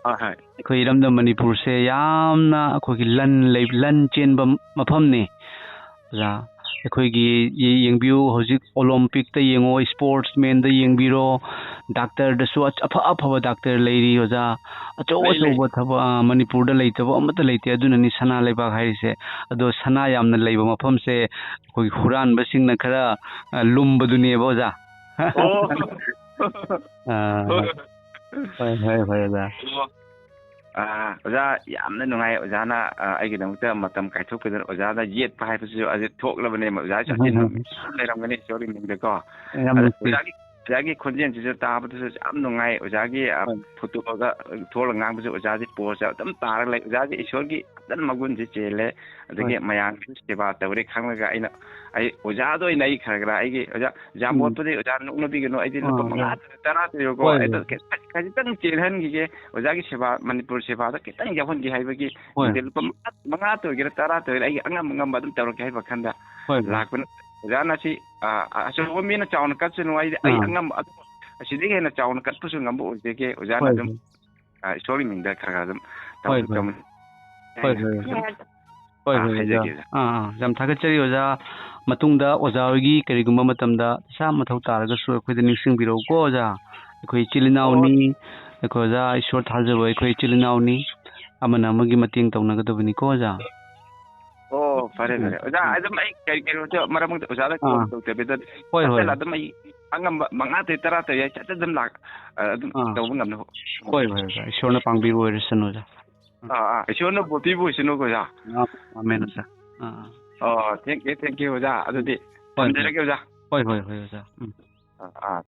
ꯍꯣꯏ, ꯍꯣꯏ꯫ ꯑꯩꯈꯣꯏ ꯏꯔꯝꯗꯝ ꯃꯅꯤꯄꯨꯔꯁꯦ ꯌꯥꯝꯅ ꯑꯩꯈꯣꯏꯒꯤ ꯂꯟ ꯂꯩ-, ꯂꯟ ꯆꯦꯟꯕ ꯃꯐꯝꯅꯤ꯫ ꯑꯣꯖꯥ, ꯑꯩꯈꯣꯏꯒꯤ ꯌꯦ-, ꯌꯦꯡꯕꯤꯌꯨ, ꯍꯧꯖꯤꯛ ꯑꯣꯂꯣꯝꯄꯤꯛꯇ ꯌꯦꯡꯉꯣ, ꯏꯁꯄꯣꯔꯠꯁꯃꯦꯟꯗ ꯌꯦꯡꯕꯤꯔꯣ, ꯗꯥꯛꯇꯔꯗꯁꯨ ꯑꯆ-, ꯑꯐ ꯑꯐꯕ ꯗꯥꯛꯇꯔ ꯂꯩꯔꯤ ꯑꯣꯖꯥ꯫ ꯑꯆꯧ ꯂꯩ, ꯂꯩ꯫ ꯑꯆꯧꯕ ꯊꯕꯛ, ꯑ, ꯃꯅꯤꯄꯨꯔꯗ ꯂꯩꯇꯕ ꯑꯃꯠꯇ ꯂꯩꯇꯦ꯫ ꯑꯗꯨꯅꯅꯤ ꯁꯅꯥ ꯂꯩꯕꯥꯛ ꯍꯥꯏꯔꯤꯁꯦ꯫ ꯑꯗꯣ ꯁꯅꯥ ꯌꯥꯝꯅ ꯂꯩꯕ ꯃꯐꯝꯁꯦ ꯑꯩꯈꯣꯏꯒꯤ ꯍꯨꯔꯥꯟꯕꯁꯤꯡꯅ ꯈꯔ, ꯑ, ꯂꯨꯝꯕꯗꯨꯅꯦꯕ ꯑꯣꯖꯥ꯫ ꯑꯣ꯫ ꯑ, ꯍꯣꯏ꯫ ꯍꯣꯏ, ꯍꯣꯏ, ꯍꯣꯏ, ꯑꯣꯖꯥ꯫ ꯑꯣ꯫ ꯑꯥ, ꯑꯣꯖꯥ, ꯌꯥꯝꯅ ꯅꯨꯡꯉꯥꯏ ꯑꯣꯖꯥꯅ, ꯑꯥ, ꯑꯩꯒꯤꯗꯃꯛꯇ ꯃꯇꯝ ꯀꯥꯏꯊꯣꯛꯄꯤꯗꯨꯅ ꯑꯣꯖꯥꯅ ꯌꯦꯠꯄ ꯍꯥꯏꯕꯁꯤꯁꯨ ꯑꯗꯨ ꯊꯣꯛꯂꯕꯅꯦ꯫ ꯑꯣꯖꯥꯁꯨ ꯎꯝ, ꯑꯆꯤꯟꯕ ꯎꯝ꯫ ꯃꯌꯥꯝ ꯂꯩꯔꯝꯒꯅꯤ ꯏꯁꯣꯔꯒꯤ ꯃꯤꯡꯗꯀꯣ꯫ ꯌꯥꯝ ꯑꯗ ꯅꯨꯡꯁꯤ꯫ ꯑꯣꯖꯥꯒꯤ, ꯑꯣꯖꯥꯒꯤ ꯈꯣꯟꯖꯦꯜꯁꯤꯁꯨ ꯇꯥꯕꯗꯁꯨ ꯌꯥꯝ ꯅꯨꯡꯉꯥꯏ꯫ ꯑꯣꯖꯥꯒꯤ, ꯑꯥ, ꯍꯣꯏ꯫ ꯐꯣꯇꯣꯗ ꯊꯣꯛꯂꯒ ꯉꯥꯡꯕꯁꯨ ꯑꯣꯖꯥꯁꯤ ꯄꯣꯁ ꯑꯗꯨꯝ ꯇꯥꯔꯒ ꯂꯩ꯫ ꯑꯣꯖꯥꯁꯤ ꯏꯁꯣꯔꯒꯤ ꯐꯖꯅ ꯃꯒꯨꯟꯁꯤ ꯆꯦꯜꯂꯦ꯫ ꯑꯗꯒꯤ ꯍꯣꯏ꯫ ꯃꯌꯥꯝꯒꯤ ꯁꯦꯕꯥ ꯇꯧꯔꯦ ꯈꯪꯂꯒ ꯑꯩꯅ, ꯑꯩ ꯑꯣꯖꯥꯗ ꯑꯣꯏꯅ ꯑꯩ ꯈꯔ ꯈꯔ ꯑꯩꯒꯤ ꯑꯣꯖꯥ, ꯎꯝ꯫ ꯖꯥꯝꯕꯣꯠꯄꯨꯗꯤ ꯑꯣꯖꯥ ꯅꯣꯛꯅꯕꯤꯒꯅꯨ꯫ ꯑꯩꯗꯤ ꯂꯨꯄꯥ ꯑꯥ, ꯃꯉꯥ ꯑꯥ꯫ ꯇꯔꯥ ꯇꯔꯥ ꯇꯧꯔꯣꯀꯣ꯫ ꯍꯣꯏ, ꯑꯗꯣ ꯍꯣꯏ꯫ ꯈꯤ-, ꯈꯖꯤꯛꯇꯪ ꯆꯦꯜꯍꯟꯈꯤꯒꯦ꯫ ꯑꯣꯖꯥꯒꯤ ꯁꯦꯕꯥ, ꯃꯅꯤꯄꯨꯔ ꯁꯦꯕꯥꯗ ꯈꯤꯇꯪ ꯌꯥꯎꯍꯟꯒꯦ ꯍꯥꯏꯕꯒꯤ ꯍꯣꯏ꯫ ꯅꯠꯇꯦ, ꯂꯨꯄꯥ ꯃꯉꯥ, ꯃꯉꯥ ꯇ ꯑꯣꯏꯒꯦꯔꯥ, ꯇꯔꯥ ꯇ ꯑꯣꯏꯒꯦꯔꯥ, ꯑꯩꯒꯤ ꯑꯉꯝ ꯑꯉꯝꯕ ꯑꯗꯨꯝ ꯇꯧꯔꯛꯀꯦ ꯍꯥꯏꯕ ꯋꯥꯈꯜꯗ ꯍꯣꯏ, ꯍꯣꯏ꯫ ꯂꯥꯛꯄꯅ꯫ ꯑꯣꯖꯥꯅ ꯁꯤ, ꯑ, ꯑꯆꯧꯕ ꯃꯤꯅ ꯆꯥꯎꯅ ꯀꯠꯁꯅꯨ, ꯑꯩꯗꯤ ꯑꯩ ꯑꯥ꯫ ꯑꯉꯝꯕ ꯑꯗꯨꯝ ꯑꯁꯤꯗꯒꯤ ꯍꯦꯟꯅ ꯆꯥꯎꯅ ꯀꯠꯄꯁꯨ ꯉꯝꯕ ꯑꯣꯏꯖꯒꯦ꯫ ꯑꯣꯖꯥꯅ ꯍꯣꯏ, ꯑꯗꯨꯝ, ꯍꯣꯏ꯫ ꯑ, ꯏꯁꯣꯔꯒꯤ ꯃꯤꯡꯗ ꯈꯔ ꯈꯔ ꯑꯗꯨꯝ ꯍꯣꯏ, ꯇꯧꯁꯨ ꯍꯣꯏ꯫ ꯇꯧꯃꯤꯟ-, ꯍꯣꯏ, ꯍꯣꯏ, ꯑꯣꯖꯥ꯫ ꯍꯥꯏꯖꯒꯦ, ꯑꯣꯖꯥ꯫ ꯑꯥ, ꯑꯥ, ꯌꯥꯝ ꯊꯥꯒꯠꯆꯔꯤ ꯑꯣꯖꯥ꯫ ꯃꯇꯨꯡꯗ ꯑꯣꯖꯥ ꯍꯣꯏꯒꯤ ꯀꯔꯤꯒꯨꯝꯕ ꯃꯇꯝꯗ ꯄꯩꯁꯥ ꯃꯊꯧ ꯇꯥꯔꯒꯁꯨ ꯑꯩꯈꯣꯏꯗ ꯅꯤꯡꯁꯤꯡꯕꯤꯔꯛꯎꯀꯣ ꯑꯣꯖꯥ꯫ ꯑꯩꯈꯣꯏ ꯏꯆꯤꯜ ꯏꯅꯥꯎꯅꯤ꯫ ꯑꯣ꯫ ꯑꯩꯈꯣꯏ ꯑꯣꯖꯥ ꯏꯁꯣꯔ ꯊꯥꯖꯕ ꯑꯩꯈꯣꯏ ꯏꯆꯤꯜ ꯏꯅꯥꯎꯅꯤ꯫ ꯑꯃꯅ ꯑꯃꯒꯤ ꯃꯇꯦꯡ ꯇꯧꯅꯒꯗꯕꯅꯤꯀꯣ ꯑꯣꯖꯥ꯫ ꯑꯣ, ꯐꯔꯦ, ꯎꯝ, ꯐꯔꯦ꯫ ꯑꯣꯖꯥ, ꯎꯝ꯫ ꯑꯗꯨꯝ ꯑꯩ ꯀꯔꯤ ꯀꯩꯅꯣꯁꯨ ꯃꯔꯛ ꯃꯔꯛꯇ ꯑꯣꯖꯥꯗ ꯑꯥ꯫ ꯀꯣꯜ ꯇꯧꯗꯕꯤꯗ ꯍꯣꯏ, ꯍꯣꯏ꯫ ꯆꯠꯁꯤꯜꯂ ꯑꯗꯨꯝ ꯑꯩ ꯑꯉꯝꯕ ꯃꯉꯥ ꯇꯩ ꯇꯔꯥ ꯇꯩ ꯌꯥꯏ, ꯆꯠ ꯆꯠ ꯑꯗꯨꯝ ꯂꯥꯛ-, ꯑ, ꯑꯗꯨꯝ ꯑꯥ꯫ ꯇꯧꯕ ꯉꯝꯅꯕ꯫ ꯍꯣꯏ, ꯍꯣꯏ, ꯑꯣꯖꯥ, ꯏꯁꯣꯔꯅ ꯄꯥꯡꯕꯤꯕ ꯑꯣꯏꯔꯁꯅꯨ, ꯑꯣꯖꯥ꯫ ꯑꯥ, ꯑꯥ, ꯏꯁꯣꯔꯅ ꯕꯣꯄꯤꯕ ꯑꯣꯏꯁꯅꯨꯀꯣ, ꯑꯣꯖꯥ꯫ ꯑꯥ, ꯑꯃꯦꯟ, ꯑꯣꯖꯥ꯫ ꯑꯥ, ꯑꯥ꯫ ꯑꯣ, thank you, thank you, ꯑꯣꯖꯥ꯫ ꯑꯗꯨꯗꯤ ꯍꯣꯏ, ꯊꯝꯖꯔꯒꯦ, ꯑꯣꯖꯥ꯫ ꯍꯣꯏ, ꯍꯣꯏ, ꯍꯣꯏ, ꯑꯣꯖꯥ꯫ ꯎꯝ꯫ ꯑꯥ, ꯑꯥ꯫